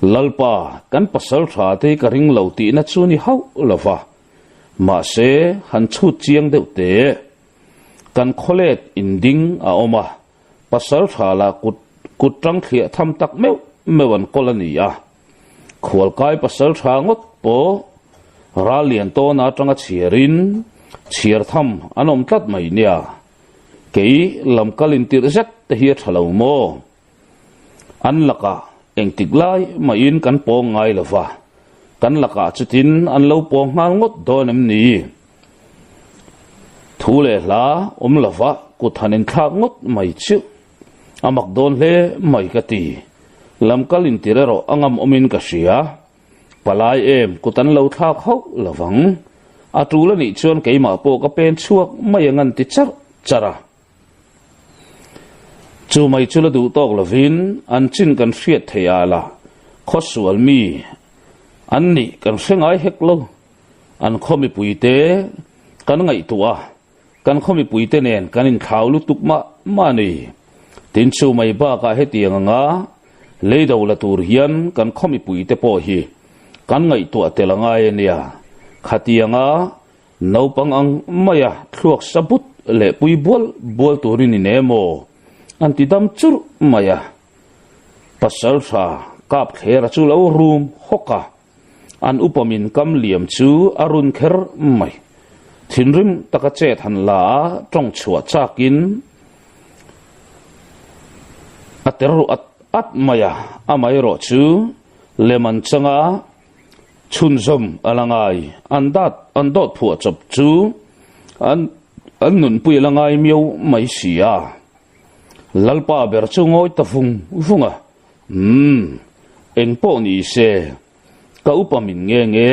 Speaker 1: Lalpa, kan pasal tha te hi ka ring lo tihna chu ni hauh lo va, mahse han chhut chiang deuh teh. Kan khawlet inding a awm a, pasal tha lah kut kut tang thliah tham tak meuh meuh an kawl a ni a. Khualkai pasal tha ngawt pawh ral lian tawn atanga chhiarin chhiar tham an awm tlat mai nia. Kei lam kal intirh zet te hi a tha lo maw? An lakah engtik lai mahin kan pawng ngai lo va, kan lakah chutin an lo pawng nghal ngawt dawn em ni? Thu leh hla awm lova kut han inthlak ngawt mai chiuh. A mak dawn hle mai ka ti. Lamkal intir erawh a ngam awmin ka hria. Palai em kut an lo thlak hauh lovang. A tul a nih chuan keimah pawh ka pen chhuak mai ang an ti charh charh a. Chu mai chu la duh tawk lovin an chin kan hriat theih ah lah khawsual mi an nih kan hre ngai hek lo. An khaw mipuite kan ngaihtuah a. Kan khaw mipuite nen kan inthlau lutuk mah mah a ni. Tin chu mai bakah hetiang anga lei do la tur hian kan khaw mipuite pawh hi kan ngaihtuah tel a ngai a nia. Khatianga naupang ang maia thluak sa but leh pui bual bual turin in emaw an ti dam churh mai a. Pasal tha kap thlera chu lo rum hawk a. An upa min kam liam chu a run kher mai. Thinrim taka chet han la a, tawng chhuah chakin a ter ruh at at mai a, amaherawh chu lem an chang a, chhunzawm a la ngai. An dat an dawt phuah chawp chu an an nunpui a la ngai miau mai si a. Lalpa ber chu ngawi ta vung vung a. Umm, eng pawh ni se, ka upa min nge nge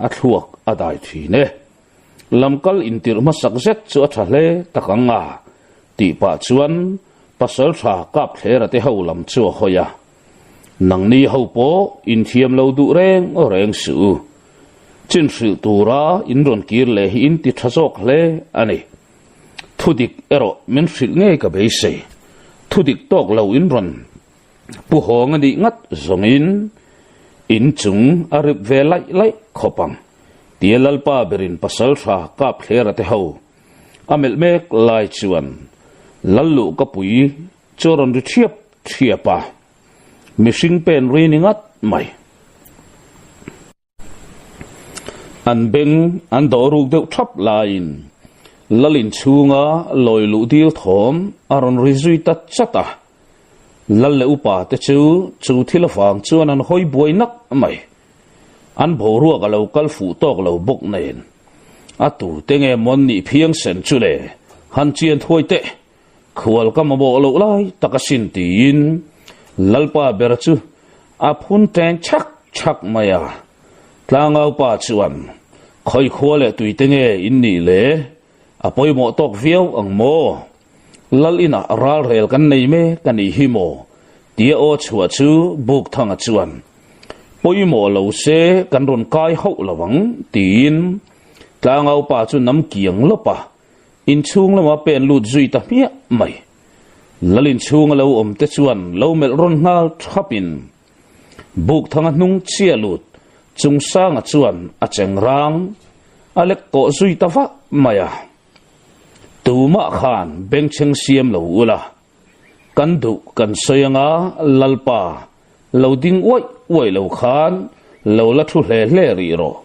Speaker 1: a thluak a dai thin e. Lamkal intirh hmasak zet chu a tha hle tak ang a, tih pah chuan pasal tha kap thlera te ho lam chu a hawi a. Nangni ho pawh inthiam lo duh reng reng suh u. Chin hrilh tura in rawn kir leh hi in ti tha zawk hle a ni. Thudik erawh min hrilh ngei ka beisei. Thudik tawk lo in rawn pu hawng a nih ngat zawngin in chung a rip ve laih laih khawp ang, tia Lalpa berin pasal tha kap thlera te ho a melh mek lai chuan Lalluh ka pui chu a rawn ri thiap thiap a, mihring pen ri ni ngat mai. An beng an dawh ruk deuh thap laiin Lal inchhunga lawi luh dil thawm a rawn ri zui ta chat a. Lal leh upa te chu chu thil avang chuan an hawi buai nak mai. An boruak a lo kal fuh tawk lo bawk nen. A tute nge mawn nih phiang sen chu le, han chian thuai teh. Khual ka mamawh loh lai tak asin tiin Lalpa ber chu a phun teng chhak chhak mai a. Tlangaupa chuan, Khawi khua leh tuite nge in nih le? A pawimawh tawk viau ang maw? Lal inah ralrel kan nei mek a nih hi maw? Tia aw chhuah chu Bukthanga chuan, Pawimawh lo se kan rawn kai hauh lo ang tiin Tlangaupa chu nam kiang lawp a. Inchhung lama pen lut zui ta hmiah mai. Lal inchhung a lo awm te chuan lo melh rawn nghal thapin Bukthanga hnung chiah lut Chungsanga chuan a cheng rang a lek kawh zui ta vah mai a. Tumah khan bengchheng siam lo ula, kan duh kan sawi anga Lalpa lo ding uaih uaih lo khan lo la thu hle hle rih rawh.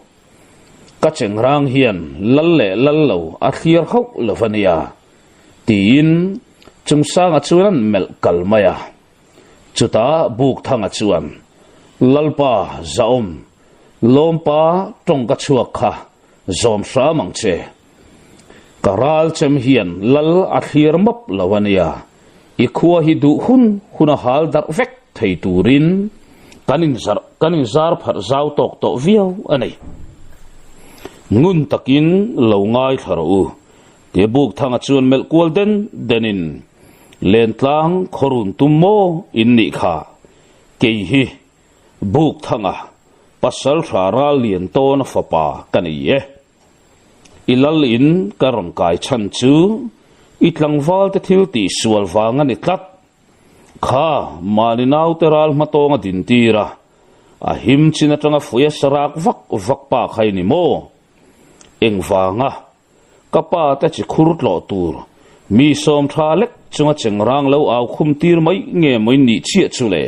Speaker 1: Ka chengrang hian lal leh lal lo a thlir hauh lo va nia, tiin Chungsanga chuan an melh kal mai a. Chutah Bukthanga chuan, Lalpa, Zaawm, Lawmpa tawng ka chhuak kha zawm hram ang che. Ka ral chem hian lal a thlir map lo a nia, i khua hi duh hun hun a hal darh vek thei turin kan inzar kan inzar pharh zau tawk tawh viau a ni. Ngun takin lo ngaithla rawh u, tia Bukthanga chuan melh kual den denin Lentlang khawrun tum maw in nih kha, kei hi Bukthanga pasal hra ral lian tawna fapa ka ni e. I lal in ka rawn kai chhan chu i tlangval te thil tih sual vang a ni tlat. Kha mahni naute ral hmatawng a din tir a, a him chin atanga fuia sarak vak vak pa kha i ni maw? Engvanga ka pa te chi khur tlawh tur mi sawm tha lek chunga chengrang lo au khum tir mai nge maw in nih chiah chu le?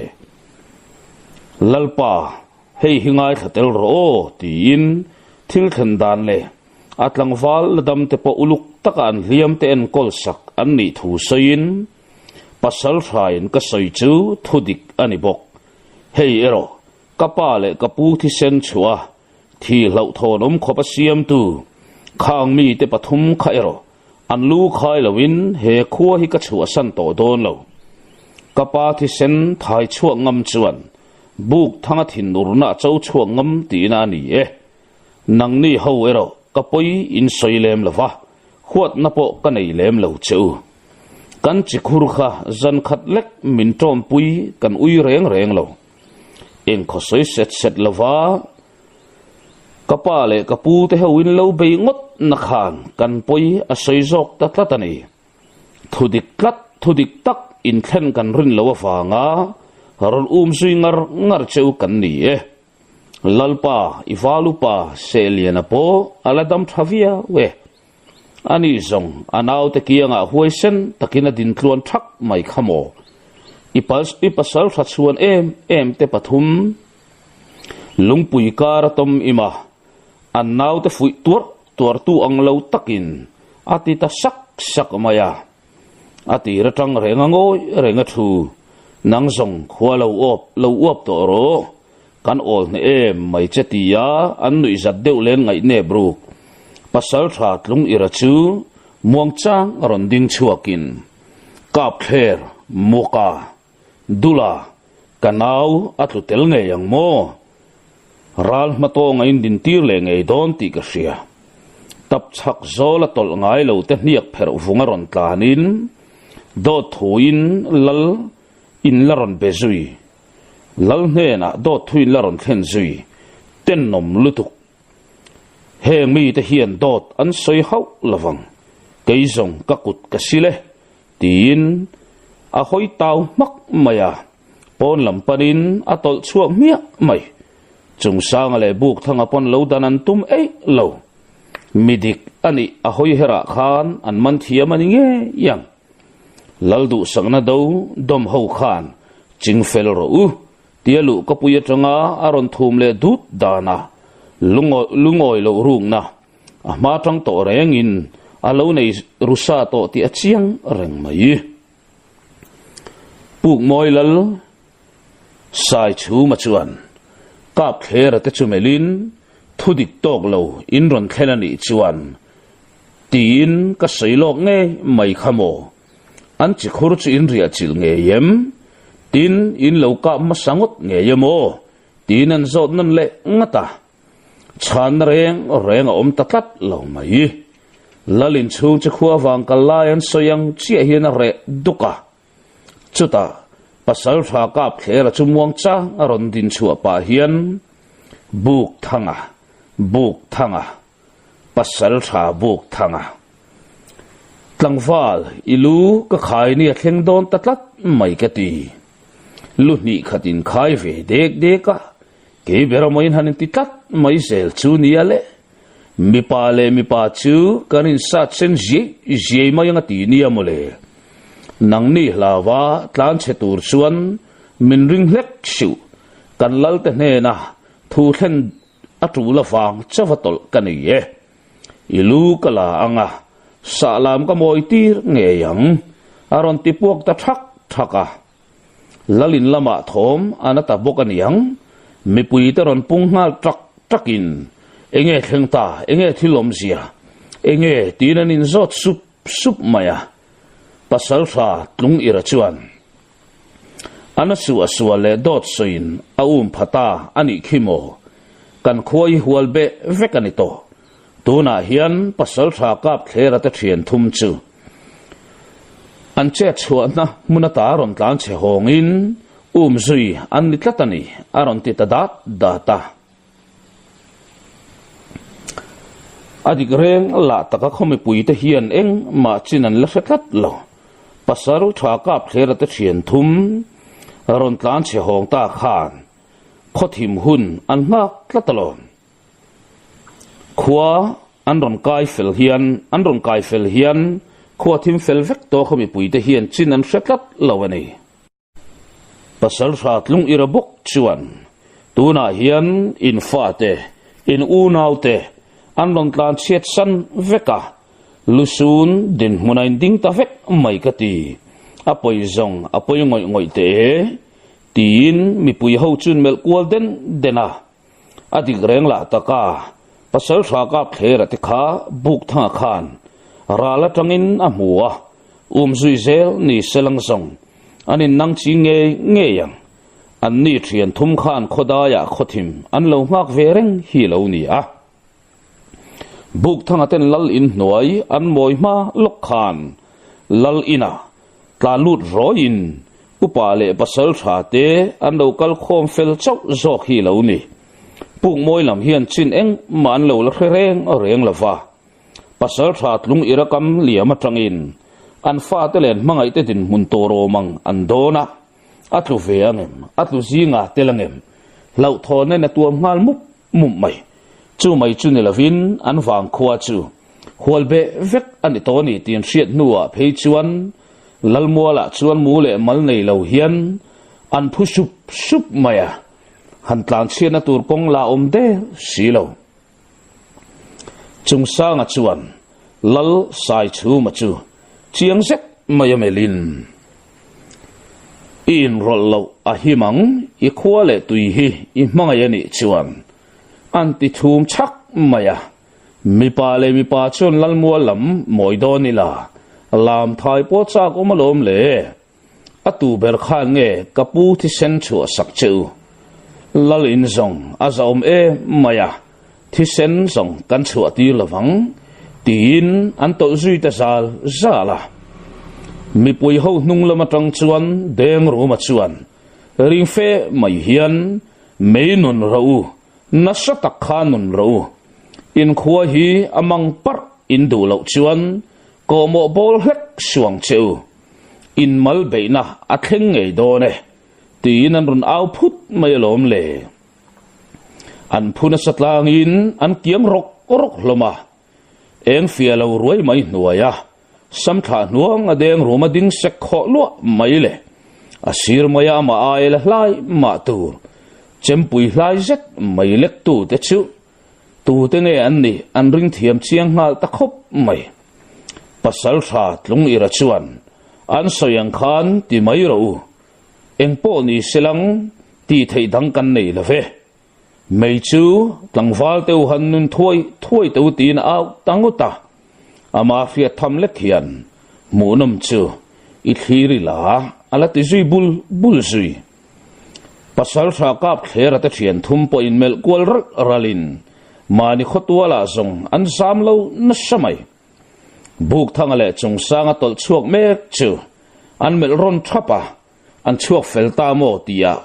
Speaker 1: Lalpa Hei hi ngaithla tel rawh aw, tiin thil thlen dan leh a tlangval la dam te pawh uluk taka an hliam te enkawl sak an nih thu sawiin, Pasal hrain ka sawi chu thu dik a ni bawk. Hei erawh ka pa leh ka pu thisen chhuah a thi hlauhthawn awm khawp a siamtu khang mite pathum kha erawh an lu khai loin he khua hi ka chhuahsan tawh dawn lo. Ka pa thisen thai chhuak ngam chuan Buk thanga thinurna a cho chhuak ngam tihna a ni e. Nangni ho erawh ka pawi in sawi lem lo va, huatna pawh ka nei lem lo che u. Kan chi khur kha zan khat lek min tawmpui kan ui reng reng lo. Engkhaw sawi set set lo va, ka pa leh ka pu te ho in lo bei ngawt na khan kan pawi a sawi zawk ta tlat a ni. Thudik tlat, thudik tak inthlen kan rin lo avanga rawn um zui ngar ngar cheu kan ni e. Lalpa, i valupa Sehliana pawh a la dam tha viau e. Ani zawng a naute kiangah huaisen takin a din tluan thak mai kha maw? I i pasal tha chhuan em em te pathum lungpui kar a tawm im a, an naute fuih tuarh tuartu ang lo takin a ti ta sak sak mai a. A tir atang reng a ngawi reng a thu, Nang zawng khua lo uap lo uap tawh rawh, kan awl hneh em mai che tia an nuih zat deuh len ngaihnep ruk. Pasal tha tlung ira chu muangchang a rawn ding chhuakin, Kapthler, Muka, Dula, ka nau a tlu tel ngei ang maw? Ral hmatawng a indintir leh ngei dawn tih ka hria. Tap chhak zawl a tawlh ngai lo te hniak pherh vung a rawn tlanin dawt thuin lal in la rawn be zui. Lal hnenah dawt thuin la rawn thlen zui. Tenawm lutuk. Heng mite hian dawt an sawi hauh lovang. Kei zawng ka kut ka sil e. Tiin a hawi tau hmak mai a, pawn lam panin a tawlh chhuak hmiah mai. Chungsanga leh Bukthanga pawn lo dan an tum eih lo. Mi dik a nih a hawi herah khan an man thiam a ni ngei ang. Lal duhsakna do dawm ho khan ching fel rawh u tia luh ka pui atanga a rawn thum leh dut dan a. Lungawi loh rukna a hma tang tawh rengin a lo nei ru sa tawh tih a chiang reng mai. Pukmawi lal Saichhuma chuan Kapthlera te chu melhin thu dik tawk lo in rawn thlen a nih chuan tiin ka sawi lawk ngei mai kha maw? An chi khur chu in riah chilh ngei em? Tin, in lo kap hmasa ngawt ngei em aw? Tiin an zawt nawn leh ngat a. Chhanna reng reng a awm ta tlat lo mai. Lal inchhung chu khua vang kal lai an sawi ang chiah hian a reh duk a. Chutah, pasal tha kap thlera chu muang chang a rawn din chhuah pah hian, Buk thanga, buk thanga, pasal tha buk thanga. Tlangval, i lu ka khai ni a thleng dawn ta tlat mai ka ti. Lu hnih khat in khai ve dek dek a, kei ber amaw in han inti tlat mai zel chu nia le. Mipa leh mipa chu kan insat sen ziai ziai mai ang a ti nia mawle. Nangni hlauva tlan chhe tur chuan min ring hlek suh, kan lalte hnena thu thlen a tul avang chauha tawlh ka nei e. I lu ka la ang a, sahlam ka mawi tir ngei ang, a rawn ti puak ta thak thak a. Lalin lamah thawm a na ta bawk a niang, mipui te rawn pung nghal tak takin, Enge thleng ta, enge thil awmzia, enge tiin an inzawt sup sup mai a. Pasal tha tlung ira chuan a na suah suah leh dawt sawiin a um pha ta a nih khi maw? Kan khua hi hual beh vek a ni tawh. Tunah hian pasal tha kap thlera te thian thum chu an chet chhuahna hmun ata rawn tlan chhe hawngin um zui an ni tlat a ni, a rawn ti ta dat dat a. A dik reng lah taka khaw mipuite hian engmah chin an la hre tlat lo. Pasal tha kap thlera te thian thum rawn tlan chhe hawng ta khan khaw thim hun an nghak tlat alawm. Khua an rawn kai fel hian an rawn kai fel hian khua thim fel vek tawh khaw mipuite hian chin an hre tlat lo a ni. Pasal Hratlung Ira bawk chuan, Tunah hian in fate, in unaute an rawn tlan chhiat san vek a, lusun dinhmun a inding ta vek mai ka ti. A pawi zawng a pawi ngawih ngawih teh e, tiin mipui ho chuan melh kual den den a. A dik reng lah tak a, pasal hra kap thlera te kha buk thanga khan ral atangin a hmu a, um zui zel ni selang zawng an in nang chi ngei ngei ang. An ni thian thum khan khawdaiah khawthim an lo nghak ve reng hi lo ni a. Buk thanga ten lal in hnuai an mawi hma lawk khan lal inah tla lut rawiin upa leh pasal tha te an lo kal khawm fel chauh zawk hi lo ni. Pukmawi lam hian chin engmah an lo la hre reng reng lo va. Pasal tha tlung i rakam liam atangin an fate len hmangaihte dinhmun tur awm ang an dawn a, a tlu ve angem, a tlu zingah tel angem, hlauhthawn nen a tuam nghal mup mup mai. Chu mai chu ni lovin an vangkhua chu hual beh vek a ni tawh a ni tih an hriat hnuah phei chuan Lalmualah chuan mu leh mal nei lo hian an phu sup sup mai a, han tlanchhiatna tur kawng la awm der si lo. Chungsanga chuan Lal Saichhuma chu chiang zet mai a melhin, I inrawlh loh a him ang, i khua leh tui hi i hmangaih a nih chuan an ti thum chhak mai a. Mipa leh mipa chuan Lalmual lam mawi dawn ila, lam thai pawh chak awm alawm le. A tu ber khan nge ka pu thisen chhuah sak che u? Lal in zawng a zahawm em mai a, thisen zawng kan chhuah tir lo vang, tiin an tawlh zui ta zal zal a. Mipui ho hnung lam atang chuan Deng Ruma chuan ring fe mai hian mei nun rawh u, nasa tak kha nun rawh u. In khua hi a mang parh in duh loh chuan kawhmawh bawl hlek suang che u. In mal beihna a thleng ngei dawn e, tiin an rawn au phut mai alawm le. An phu nasa tlangin an kiang rawk rawk hlawm a, eng fia lo ruai mai hnuaia sam thlah hnuang a deng rum a ding sek khawh luah mai le. A sir maia amah aia la hlai mah tur chempui hlai zet mai lek tu te chu. Tute nge an nih an ring thiam chiang nghal ta khawp mai. Pasaltha Tlungira chuan an sawi ang khan ti mai rawh u, eng pawh ni se lang tih theih dang kan nei lo ve. Mei chu tlangval te u han nun thuai thuai te u tiin a au ta ngawt a, ama hriat tham lek hian hmuhnawm chu i thlir ila a la ti zui bul bul zui. Pasaltha kap thlera te thian thum pawh inmelh kual ralh ralhin mahni khawtualah zawng an zam lo nasa mai. Bukthanga leh Chungsanga tawlh chhuak mek chu an melh rawn thap a, an chhuak fel ta maw tihah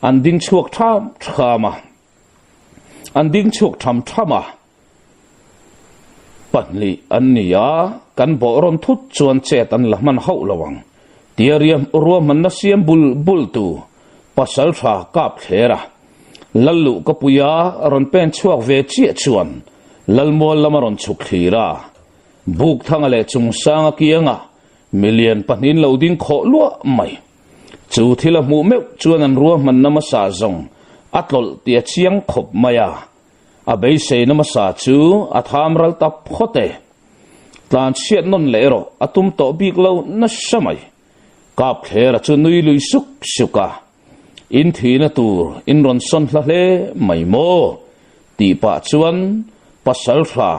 Speaker 1: an ding chhuak tham tham a, an ding chhuak tham tham a. Pahnih an ni a, kan bawh rawn thut chuan chet an la hman hauh lo ang tia ruahmanna siam bul bul tu Pasaltha kap thler a. Lalluh ka puia rawn pen chhuak ve chiah chuan Lalmual lama rawn chhuk thlir a. Bukthanga leh Chungsanga kianga milian pahnihin lo ding khawh luah mai. Chu thil a hmuh meuh chuan an ruahmanna hmasa zawng a tlawlh tih a chiang khawp mai a. A beiseina hmasa chu a tham ral ta phawt e. Tlan chhiat nawn leh erawh a tum tawh bik lo nasa mai. Kap thlera chu nui lui suk suk a, In thihna tur in rawn sawn hla hle mai maw? tih pah chuan Pasaltha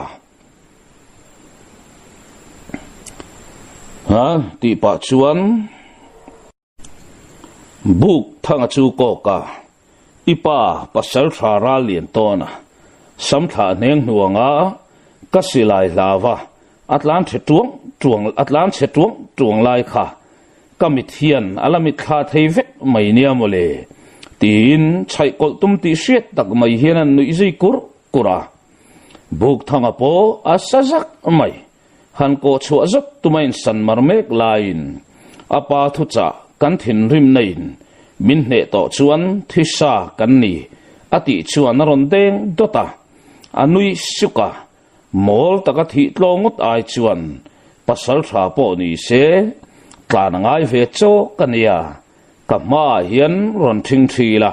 Speaker 1: ha tih pah chuan Buk thanga chu kawk a, I pa pasal tha ral lian tawn a, sam thlah hneng hnuanga ka silai hlau a, a tlan chhe tuang tuang a tlan chhe tuang tuang lai kha ka mit hian a la mit thla thei vek mai nia mawle tiin chhaih kawlh tum tih hriat tak mai hian an nuih zui kur kur a. Buk thanga pawh a sa zak mai. Han kawh chhuah zat tuma insan mar mek laiin a pa thuchah kan thinrimna in min hneh tawh chuan thisa kan ni a tih chuan a rawn deng dawt a, a nui suk a, mawl taka thih tlaw ngawt ai chuan pasal tha pawh ni se tlan a ngai ve chawk a nia, ka hmaah hian rawn thing thi la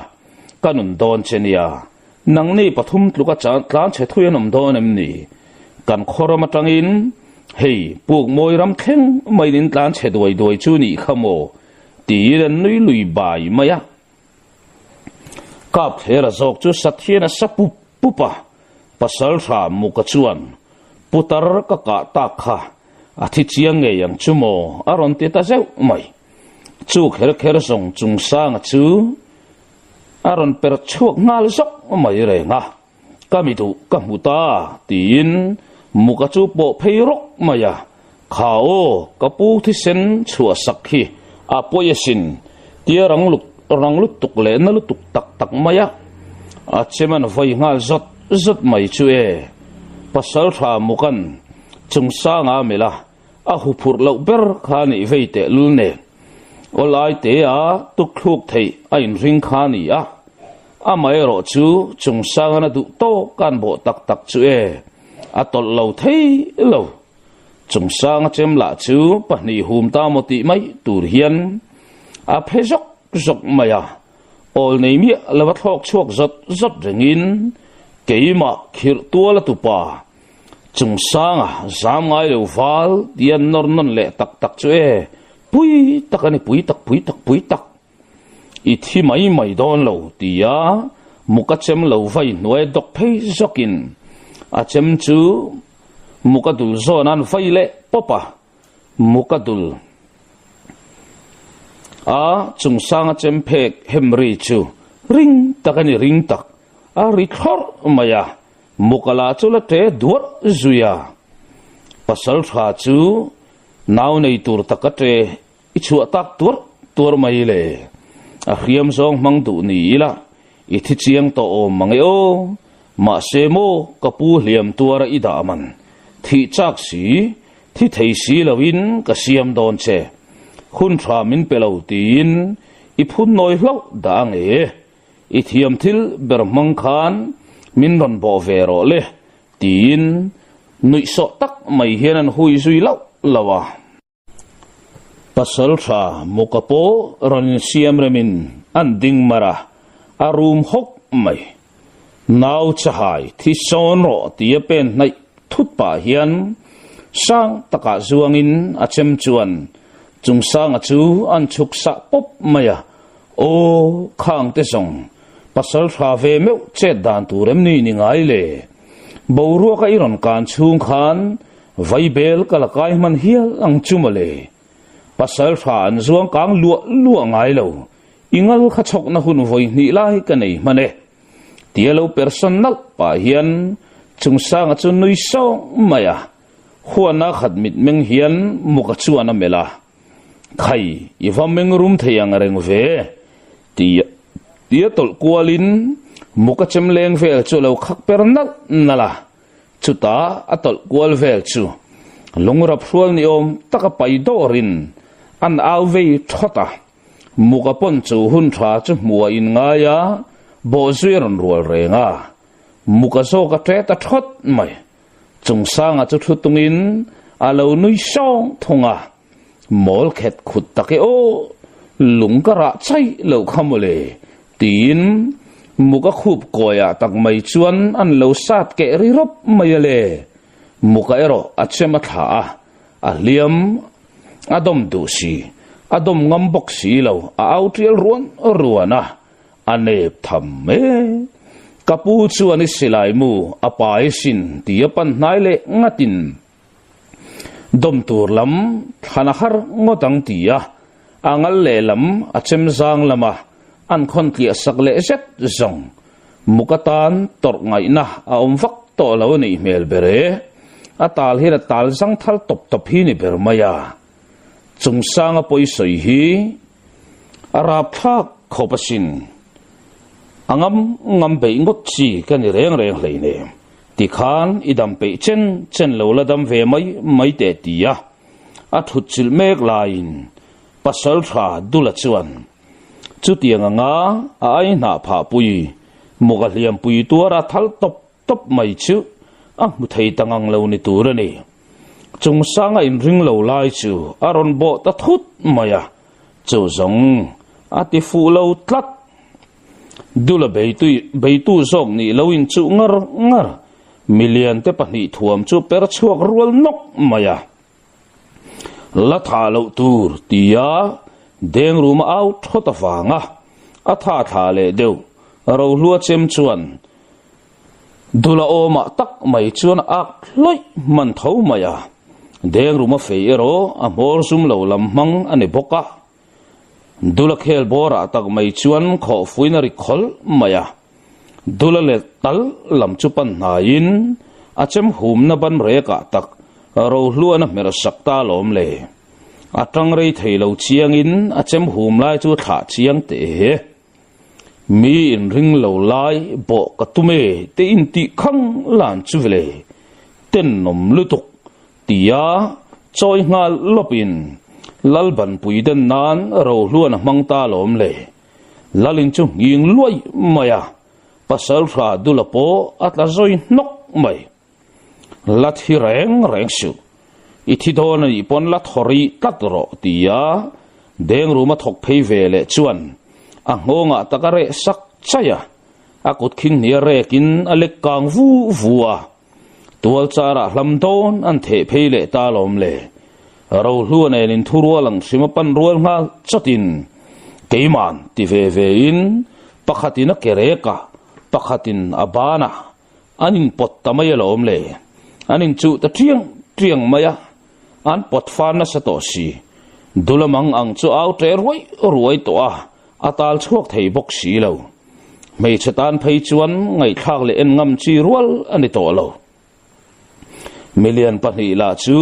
Speaker 1: ka nun dawn che nia. Nangni pathum tluka tlan chhe thui an awm dawn em ni? Kan khaw ram atangin hei puk mawi ram thleng maiin in tlan chhe duai duai chu nih kha maw? tiin an nui lui bai mai a. Kap thlera zawk chu Sathian a sa pup pup a, Pasaltha Muka chuan putar ka kah tak kha a thi chiang ngei ang chu maw a rawn ti ta zeuh mai. Chu kher kher zawng Chungsanga chu A rawn per chhuak nghal zawk mai reng a, Ka mi duh ka hmu ta tiin muka chu pawh phei rawk mai a, Kha aw ka pu thisen chhuah sak hi a pawi asin tia rang luk rang lutuk leh na lutuk tak tak mai a, a chem an vawi nghal zawt zawt mai chu e. Pasaltha mukan chungsanga melh a, A huphurh loh ber kha nih vei teh lul nen awlai te a tuk thluk theih a inring kha a ni a, amaherawh chu chungsangana duh tawk an bawh tak tak chu e a tawlh lo thei lo. Chungsanga chem lah chu pahnih hum ta maw tih mai tur hian a phe zawk zawk mai a, awl nei miah lova thlawk chhuak zawt zawt rengin keimah khirh tual a tupa Chungsanga zam ngai lo val tih an nawr nawn leh tak tak chu e, pui tak a ni, pui tak, pui tak, pui tak. I thi mai mai dawn lo tia muka chem lo vai hnuai dawk phei zawkin a chem chu muka dul zawn an vai leh pawp a, muka dul a chungsanga chem phek hem ri chu ring tak a ni, ring tak a ri thlawrh mai a. Mukala chu la ṭe duarh zui a, pasal ṭha chu nau nei tur taka ṭe i chhuah tak tuarh tuarh mai le. A hriam zawng hmang duh ni ila i thi chiang tawh awm mang e aw. Mahse maw ka pu hliam tuara i dah man thih chak si, thi thei si loin ka siam dawn che. Hun ṭha min pe lo tiin i phun nawi hlauh dah ang e. I thiam thil ber hmang khan min rawn bawh ve rawh le, tiin nuihsawh tak mai hian an hui zui lauh lauh a. Pasaltha muka pawh rawn insiam remin an ding mar a, a rum hawk mai. Nau chahai thi sawn rawh tia pen hnaih thut pah hian sang takah zuangin a chem chuan Chungsanga chu an chhuk sah pawp mai a, Aw, khang te zawng, pasal tha ve meuh chet dan tur em ni ni ngai le? Boruaka i rawn kan chhung khan vaibel ka la kai hman hial ang chu mawle. Pasal tha an zuang kang luah luah ngai lo, i ngal kha chhawkna hun vawi hnih lai ka nei hman e. Tia lo persan nalh pah hian Chungsanga chu nui sawng mai a, Huana khat mitmeng hian muka chuan a melh a, Khai, i va meng rum thei ang reng ve, ti tia tawlh kualin muka chem leng vel chu a lo khak per nalh nalh a, chutah a tawlh kual vel chu lungrap hrual ni awm taka pai dawrin an au vei thawt a, muka pawn chu hun tha chu hmuh a inngai a, bawhzui a rawn rual reng a, muka zawk a ṭe ta thawt mai. Chungsanga chu thu tungin a lo nui sawng thung a, Mawl khet khut tak e aw, lung ka rah chai lo kha mawle, tiin muk a khup kawiah tak mai chuan an lo sat keh ri rawp mai a le. Muka erawh a chem a thlah a, a hliam a dawm duh si, a dawm ngam bawk si lo, a au tial ruan ruan a, A nep tham e. Ka pu chuan i silai mu a pai sin ti a pan hnai leh ngatin dawm tur lam thlan a har ngawt ang ti a, a ngal lehlam a chem zang lama an khawn tliah sak leh zet zawng muk atan tawrh ngaihna a awm vak tawh lo a nih hmel ber e. A tal hian a tal zang thal tawp tawp hi ni ber mai a. Chungsanga pawisawi hi a rapthlak khawp asin. A ngam ngam beih ngawt chi ka ni reng reng hleinem. Tikhan i dam peih chen chen lo la dam ve mai mai teh ti a, a thut chilh mek laiin pasal tha Dula chuan chutiang anga a ai hnah phah pui muk a hliampui tuara thal tawp tawp mai chu a hmu thei ta ngang lo ni tur a ni. Chungsanga inring lo lai chu a rawn bawh ta thut mai a, chu zawng a ti fuh lo tlat. Dula beitu zawk nih lo inchuh ngar ngar, milian te pahnih thuam chu per chhuak rual nawk mai a. La tha loh tur tia deng rum a au thawt avanga a tha thla leh deuh rohlua chem chuan dula awmah tak mai chuan a ak hlawih hman tho mai a, deng rum a fei erawh a hmawr zum lo lam hmang a ni bawk a. Dula khel bawrah tak mai chuan khawhfuin a ri khawlh mai a, Dula leh tal lam chu pan hnaiin a chem humna ban rekah tak rohluan a hmer sak ta alawm le. A tang rei thei lo chiangin a chem hum lai chu thlah chiang teh e. Mi inring lo lai bawh ka tum e te intih khang lan chu vele tenawm lutuk tia chawi nghal lawpin Lalbanpui den nan rohluan a hmang ta alawm le. Lalin chu nghing luai mai a, pasal hra dula pawh a tla zawi hnawk mai. La thi reng reng suh, i thi dawn a nih pawn la thaw rih tlat rawh tia deng rum a thawk phei ve leh chuan a nghawngah tak a reh sak chaih a, a kut khing hnia rekin a lek kang vu vu a. Tual charah hlam dawn an theh phei leh ta lawm le. Rohlua nen in thurual ang hrim a pan rual nghal chawtin keiman ti ve ve in pakhatin a ke rek a, pakhatin a ban a, an in pawt ta mai alawm le. An in chuh ta ṭiang ṭiang mai a, an pawt fan nasa tawh si. Dulamang ang chu au ṭeh ruai ruai tawh a, a tal chhuak thei bawk si lo. Hmeichhe tan phei chuan ngaihthlak leh en ngam chi rual a ni tawh lo. Milian pahnih lah chu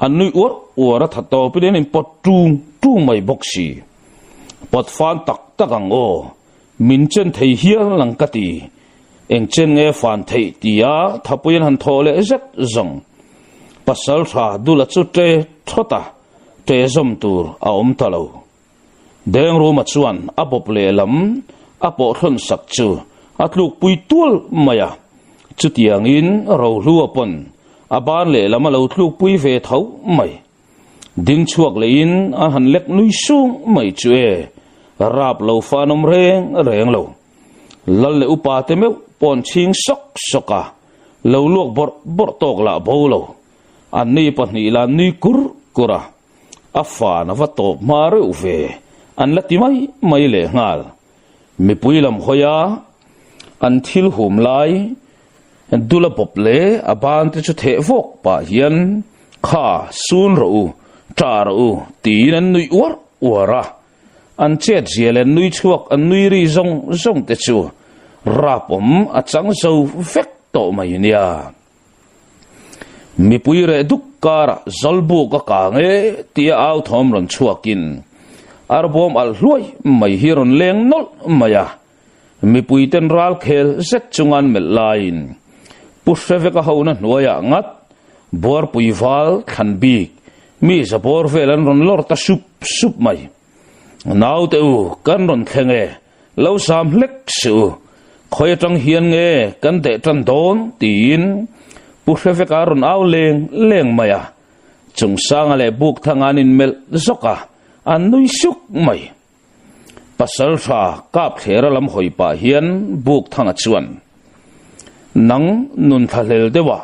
Speaker 1: an nui uar uar a tha tawpin an inpawt ṭung ṭung mai bawk si. Pawt fan tak tak ang aw, min chen thei hial ang ka ti. Eng chen nge fan theih tia thapui an han thawh leh zet zawng. Pasal tha Dula chu ṭe thawt a, ṭe zawm tur a awm ta lo. Dengruma chuan a bawp lehlam a pawhthlawn sak chu a tlukpui tual mai a, chutiangin Rohlua pawn a ban lehlam a lo tlukpui ve tho mai. Ding chhuak lehin a han lek nui sung mai chu e, rap lo fa an awm reng reng lo. Lal leh upa te meuh pawh an chhing sawk sawk a, lo luak bawrh bawrh tawk lah bo lo. Anni pahnih lah nui kur kur a, a fan a va tawp hma reuh ve, an la ti mai mai lehnghal. Mipui lam hawi a, an thil hum lai dula bawp leh a ban te chu theh vawk pah hian, Kha, sun rawh u, ṭah rawh u, tiin an nuih uar uar a. An chet zia leh nui chhuak an nui ri zawng zawng te chu rap awm a chang zo vek tawh mai nia. Mipui reh duk karah Zawlbuk a kang e tia au thawm rawn chhuakin arbawm alh hluai mai hi rawn leng nawlh mai a. Mipui ten ral khel zet chunga an melh laiin Pu Hreveka hona hnuaiah ngat Buarpui val thlan bik mi zabawr vel an rawn lawr ta sup sup mai. Naute u, kan rawn thleng e, lo zam hlek suh u, khawi atang hian nge kan deh tan dawn tiin Pu Hreveka rawn au leng leng mai a, Chungsanga leh Bukthanga an inmelh zawk a, an nui suk mai. Pasal tha kap thlera lam hawi pah hian Bukthanga chuan, Nang nun thlahlel deuha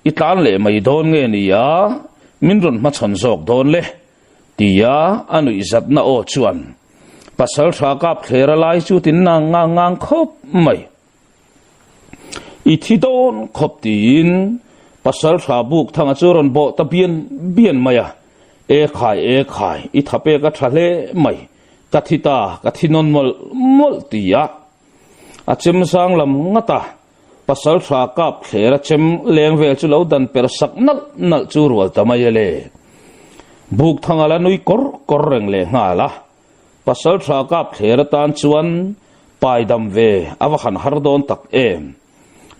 Speaker 1: i tlan leh mai dawn nge ni a, min rawn hmachhawn zawk dawn le? Tia a nuih zatna aw chuan pasal tha kap thlera lai chu tin nang ngang ngang khawp mai. I thi dawn khawp tiin pasal tha buk thanga chu rawn bawh ta bian bian mai a, E khai e khai i tha pek a tha hle mai, ka thi ta ka thi nawn mawlh mawlh tia a chem sang lam ngat a. Pasal tha kap thler a chem leng vel chu lo dan per sak nalh nalh chu rual ta mai a le. Buk thang a la nui kawr kawr reng leh nghal a. Pasal tha kap thler atan chuan pai dam ve a va han har dawn tak em.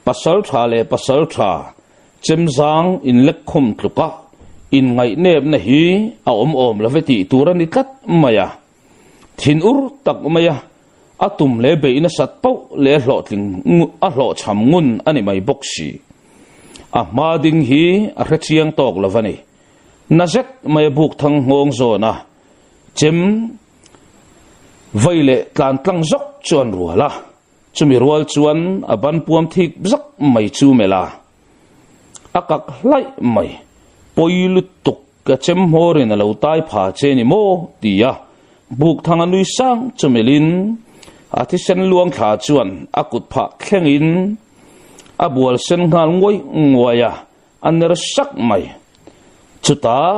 Speaker 1: Pasal tha leh pasal tha chem zang in lek khum tluk a in ngaihnepna hi a awm awm lo ve tih tur a ni tlat mai a. Thin ur tak mai a, a tum leh beih nasat pauh leh hlawhtling a hlawhchham ngun a ni mai bawk si. A hma ding hi a hre chiang tawk lo va ni. Na zet mai a buk thang nghawng zawn a, chem vei leh tlan tlang zawk chu an rual a, chumi rual chuan a ban puam thik zak mai chu melh a, a kak hlaih mai, pawi lutuk. Ka chem hmawrin a lo tai pha che ni maw? ti a Bukthanga nui sang chu melhin a thisen luang thla chuan a kut phah thlengin a bual sen nghal nguai nguai a, a ner sak mai. Chutah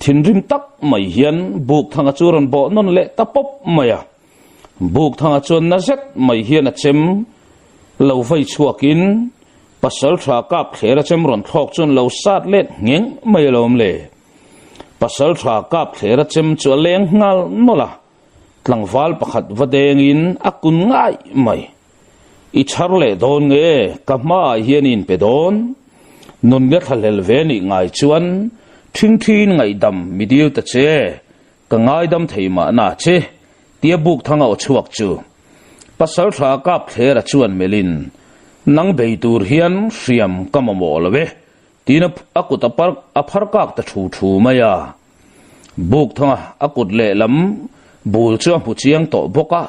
Speaker 1: thinrim tak mai hian Bukthanga chu rawn bawh nawn leh ta pawp mai a. Bukthanga chuan na zet mai hian a chem lo vei chhuakin Pasal tha kap thler a chem rawn thlawk chuan lo sat let ngheng mai alawm le. Pasal tha kap thler a chem chu a leng nghal nawlh a, tlangval pakhat va dengin a kun ngai mai. I chhar leh dawn nge ka hmaah hian i inpe dawn? Nun nge thlahlel ve nih ngai chuan ṭhingṭhiin ngaihdam mi dil ta che, ka ngaidam thei mahna che, tia buk thang a aw chhuak chu. Pasal tha kap thlera chuan melhin, Nang bei tur hian hriam ka mamawh lo e, tiin a kut a par a phar kak ta thu thu mai a. Buk thanga a kut lehlam bul chu a hmu chiang tawh bawk a,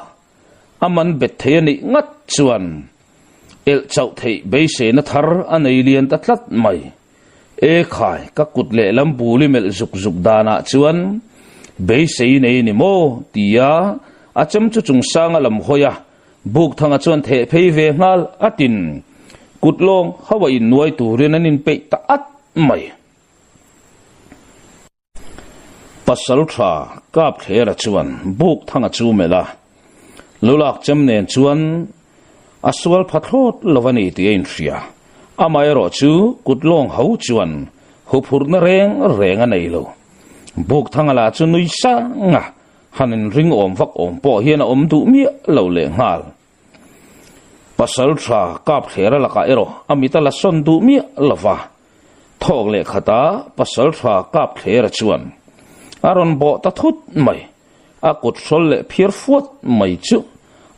Speaker 1: a man bet thei a nih ngat chuan elh chauh theih beiseina thar a nei lian ta tlat mai. E khai, ka kut lehlam bul i melh zuk zuk danah chuan beisei nei ni maw? tia a chem chu chungsanga lam hawi a, Bukthanga chuan theh phei ve nghal atin kut lawng ho a innuai turin an inpeih ta at mai. Pasal tha kap thlera chuan buk thanga chu melh a, lulak chem nen chuan a sual pha thlawt lo a ni tih a inhria. Amaherawh chu kut lawng ho chuan huphurhna reng reng a nei lo. Buk thanga lah chu nui sang a, han inring awm vak awm pawh hian a awm duh miah lo lehnghal. Pasal tha kap thlera lakah erawh a mit a la sawn duh miah lo va, thawk leh khata pasal tha kap thlera chuan a rawn bawh ta thut mai, a kut hrawl leh phiar fuat mai chu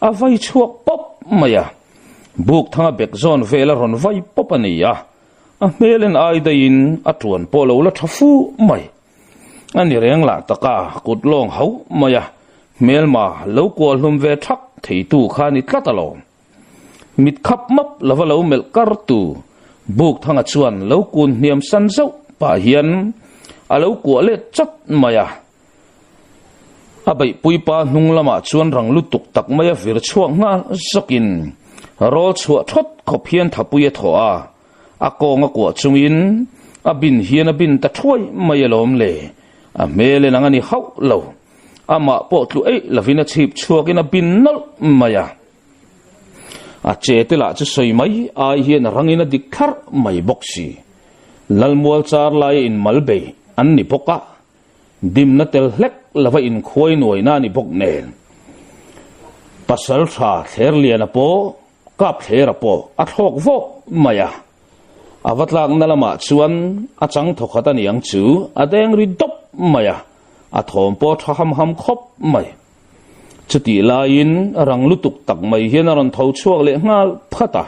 Speaker 1: a vai chhuak pawp mai a, buk thanga bek zawn vel a rawn vai pawp a ni a, a hmel en ai daihin a tuan pawh lo la tha fu mai. A ni reng lah taka kut lawng hauh mai a, hmelma lo kuah hlum ve thak theitu kha ni tlat alawm. Mit khap map lova lo melh kar tu Bukthanga chuan lo kun hniam san zauh pah hian a lo kuah let chat mai a. A beihpuipa hnung lamah chuan rang lutuk tak maia vir chhuak nghal zawkin rawl chhuah thawt khawp hian thapui a thawh a, a kawng a kuah chungin a bin hian a bin ta thuai mai alawm le, a hmel en ang a ni hauh lo, amah pawh tlu eih lovin a chhip chhuakin a bin nawlh mai a. A che te lah chu sawi mai ai hian a rangin a dik thlarh mai bawk si. Lalmual char laia inmal bei an ni bawk a, Dimna tel hlek lova inkhuai nuaina a ni bawk nen. Pasal tha Thlerliana pawh kap thlera pawh a thlawk vawk mai a. A va tlakna lamah chuan a chang thawkhat a niang chu a deng ri dawp mai a, a thawm pawh tha ham ham khawp mai. Chutih laiin rang lutuk tak mai hian a rawn tho chhuak leh nghal phat a,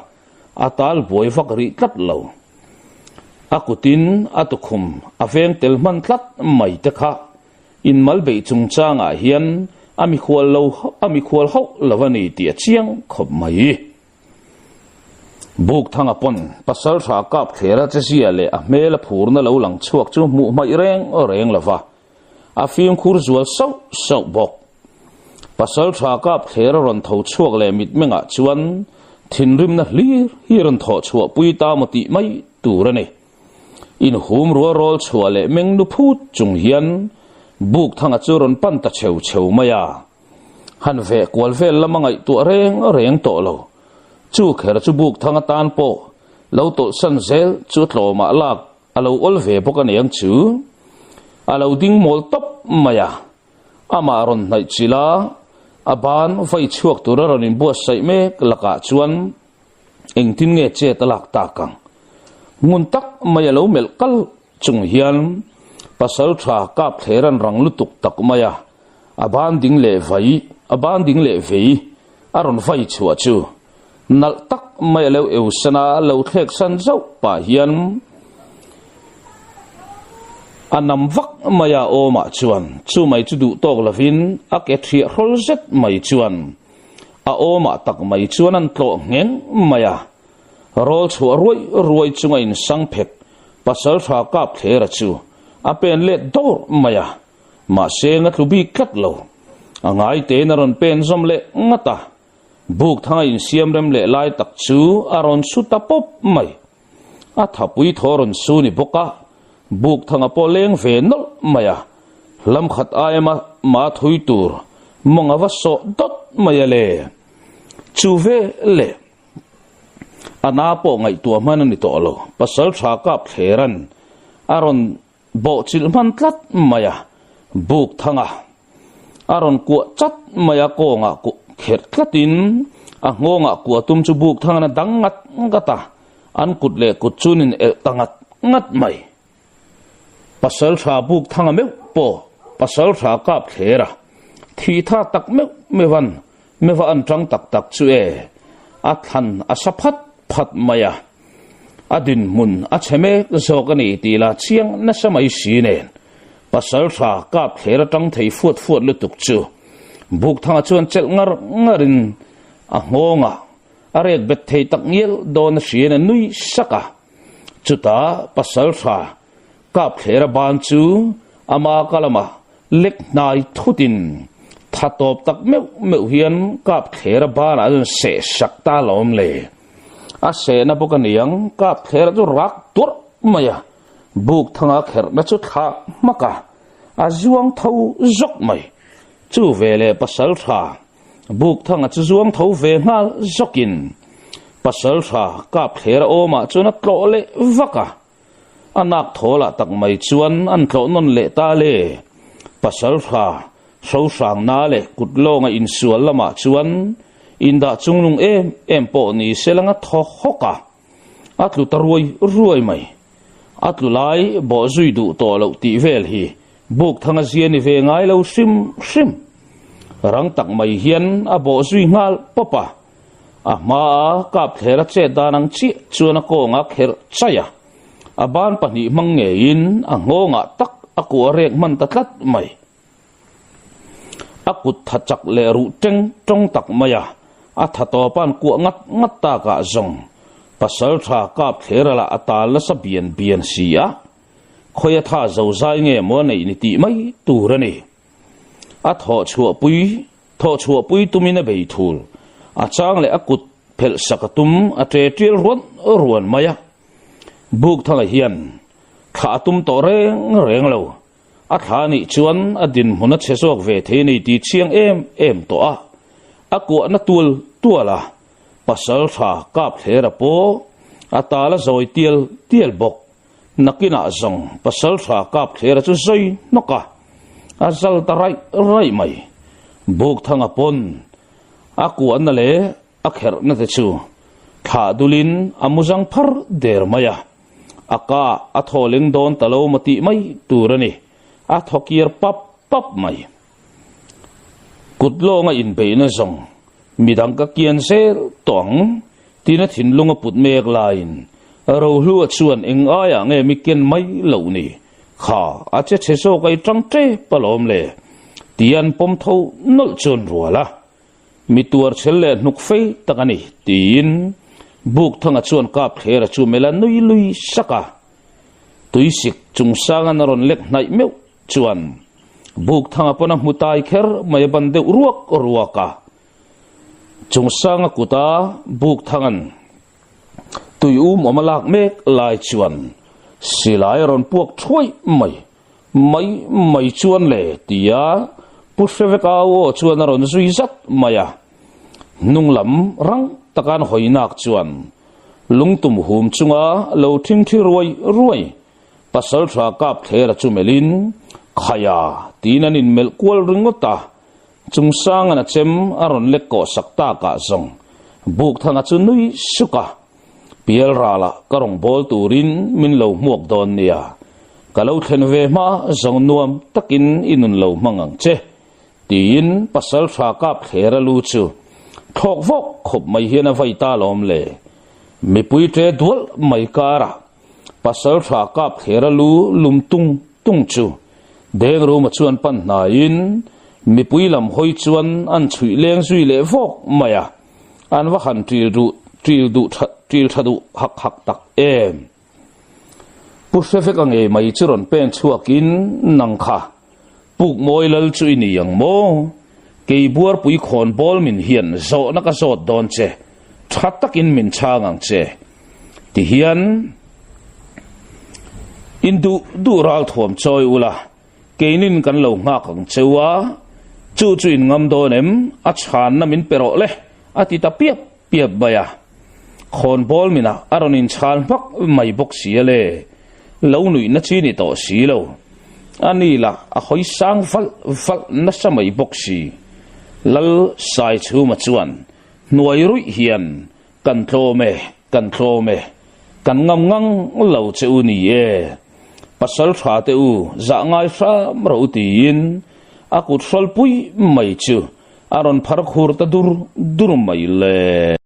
Speaker 1: a tal buai vak rih tlat lo. A kutin a tukhum a veng tel hman tlat mai te kha inmal beih chungchangah hian a mikhual lo a mikhual hauh lo a ni tih a chiang khawp mai. Bukthanga pawn pasaltha kap thlera che zia leh a hmel a phurna lo lang chhuak chu hmuh hmaih reng reng lo va, a fimkhur zual sauh sauh bawk. Pasaltha kap thler a rawn tho chhuak leh mitmengah chuan thinrimna hlir hi rawn thawh chhuah pui ta maw tih mai tur a ni. Inhum rual rawl chhuah leh meng nu phut chung hian Bukthanga chu rawn pan ta cheu cheu mai a. Han veh kual vel lama ngaihtuah reng reng tawh lo. Chu kher chu Bukthanga tan pawh lo tawlhsan zel chu tlawmah lak a lo awl ve bawk a niang chu. A lo ding mawl tawp mai a. Amah rawn hnaih chilh a, a ban vai chhuak tura rawn inbuatsaih mek lakah chuan engtin nge chet a lak tak ang? Ngun tak mai a lo melh kal chung hian pasal tha kap thler an rang lutuk tak mai a, a ban ding leh vai, a ban ding leh vei a rawn vai chhuah chu nalh tak mai a lo eusan a, lo thlek san zauh pah hian a nam vak mai a awmah chuan chu mai chu duh tawk lovin a ke thiah hrawl zet mai chuan a awmah tak mai chuan an tlawh ngheng mai a, rawl chhuah ruai ruai chunga insang phet pasal tha kap thlera chu a pen let dawr mai a, mahse nga tlu bik tlat lo, a ngai tein a rawn pen zawm leh ngat a. Buk thanga insiam rem leh lai tak chu a rawn su ta pawp mai. A thapui thaw rawn su ni bawk a, buk thanga pawh leng ve nawlh mai a, hlam khat aima ma thui tur mawng a va sawh dawt mai a le. Chu ve le. A na pawh ngaihtuah hman a ni tawh lo, pasal tha kap thleran a rawn Bawhchilh hman tlat mai a, buk thanga a rawn kuah chat mai a, kawngah kuah kherh tlatin a nghawngah kuah tum chu buk thangin a dang ngat ngat a, an kut leh kut chuan in elh ta ngat ngat mai. Pasal tha buk thanga meuh pawh pasal tha kap thler a, thi tha tak meuh meuhan meuha an tang tak tak chu e, a thlan a sa phat phat mai a. A dinhmun a chhe mek zawk a ni tih lah chiang nasa mai si nen pasal tha kap thler atang thei fuat fuat lutuk chu Bukthanga chuan chelh ngar ngarin a nghawngah a rek bet thei tak ngial dawn a hriain a nui sak a. Chutah pasal tha kap thler a ban chu ama ka lamah lek hnai thutin tha tawp tak meuh meuh hian kap thler a banah chuan seh sak ta lawm le. A sehna bawk a niang, kap thler chu rak tuarh mai a, buk thanga kherhna chu thlah hmak a, a zuang tho zawk mai. Chu veleh pasal tha buk thanga chu zuang tho ve nghal zawkin pasal tha kap thler a awmah chuan a tlawh leh vak a, A nak thawlah tak mai chuan an tlawh nawn leh ta le. Pasal hra, hrohrangna leh kut lawnga insual lamah chuan indah chunglung em em pawh ni se langa thaw hawk a, a tlu ta ruai ruai mai. A tlu lai bawh zui duh tawh loh tih vel hi buk thanga zia ni ve ngai lo hrim hrim. Rang tak mai hian a bawh zui nghal pawp a. A hmaa kap thler a chet dan ang chiah chuan a kawngah kherh chaih a, a ban pahnih hmang ngeiin a nghawngah tak a kuah rek hman ta tlat mai. A kut tha chak leh ruh teng tawng tak mai a, A tha tawpa'n kuah ngat ngat takah zawng pasaltha kap thlera lah a tal nasa bian bian si a, khawi a tha zo zai nge maw a neih ni tih mai tur a ni. A thawh chhuah pui thawh chhuah pui tumin a bei thul, a chang leh a kut phelh sak a tum a ṭe ṭial ruan ruan mai a. Bukthanga hian thlah a tum tawh reng reng lo. A thla nih chuan a dinhmun a chhe zawk ve thei a ni tih chiang em em tawh a, a kuahna tual tual a, pasal tha kap thler a pawh a tal a zawi tial tial bawk. Nakinah zawng pasal tha kap thler a chu zawi hnawk a, a zal ta raih raih mai. Bukthanga pawn a kuahna leh a kherhna te chu thlah dulin a mu zang phar der mai a. A ka a thaw leng dawn ta lo maw tih mai tur a ni. A thaw kir pap pap mai. Kut lawnga inbeihna zawng midang ka kian zel tawh ang tiin a thinlung a put mek laiin Rohlua chuan eng aiah nge mi ken mai loh ni? Kha a che chhe zawk ai tang tep alawm le tia an pawm tho nawlh chuan rual a. Mi tuar chhel leh hnuk fei tak a ni, tiin Bukthanga chuan Kapthlera chu mela nui lui sak a. Tuisik chungsanga a rawn lek hnaih meuh chuan Bukthanga pawn a hmu tai kher mai a ban deuh ruak ruak a. Chungsanga kuta Bukthanga'n tui um awm a lak mek lai chuan silai a rawn puak thuai mai. Mai mai chuan le tia Pu Hreveka aw chuan a rawn zui zat mai a. Hnung lam rang taka an hawi nak chuan lungtum hum chunga lo thingthi ruai ruai Pasaltha Kapthlera chu melhin Khaia tiin an inmelh kual ringawt a. Chungsangan a chem a rawn lek kawh sak takah zawng Bukthanga chu nui suk a. Pial ralah ka rawn bawl turin min lo hmuak dawn nia. Ka lo thlen ve hma zawng nuam takin i nun lo hmang ang che, tiin pasal tha kap thler a lu chu thlawk vawk khawp mai hian a vai ta lawm le. Mipui ṭe dual mai karah pasal tha kap thler a lu lum tung tung chu Dengruma chuan pan hnaiin mipui lam hawi chuan an chhuih leng zui leh vawk mai a. An va han ṭil duh ṭil duh ṭha ṭil ṭha duh hak hak tak em? Pu Hreveka ngei mai chu rawn pen chhuakin nang kha puk mawi lal chu i ni ang maw? Kei buarpui khawn bawl min hian zawhna ka zawt dawn che, ṭha takin min chhang ang che. Tihian in duh duh ralthuam chawi ula, Keinin kan lo nghak ang cheu a, chu chu in ngam dawn em? A chhanna min pe rawh le, a ti ta piap piap mai a. Khawnbawl minah a rawn inchhal hmak mai bawk si a le, lo nuihna chi ni tawh si lo. A ni lah a hawi sang valh valh nasa mai bawk si. Lal Saichhuma chuan hnuai ruih hian Kan tlawm e, kan tlawm e, kan ngam ngang lo che u ni e, pasal tha te u zah ngai hram rawh u tiin a kut hrawlpui mai chu a rawn phar khur ta dur dur mai le.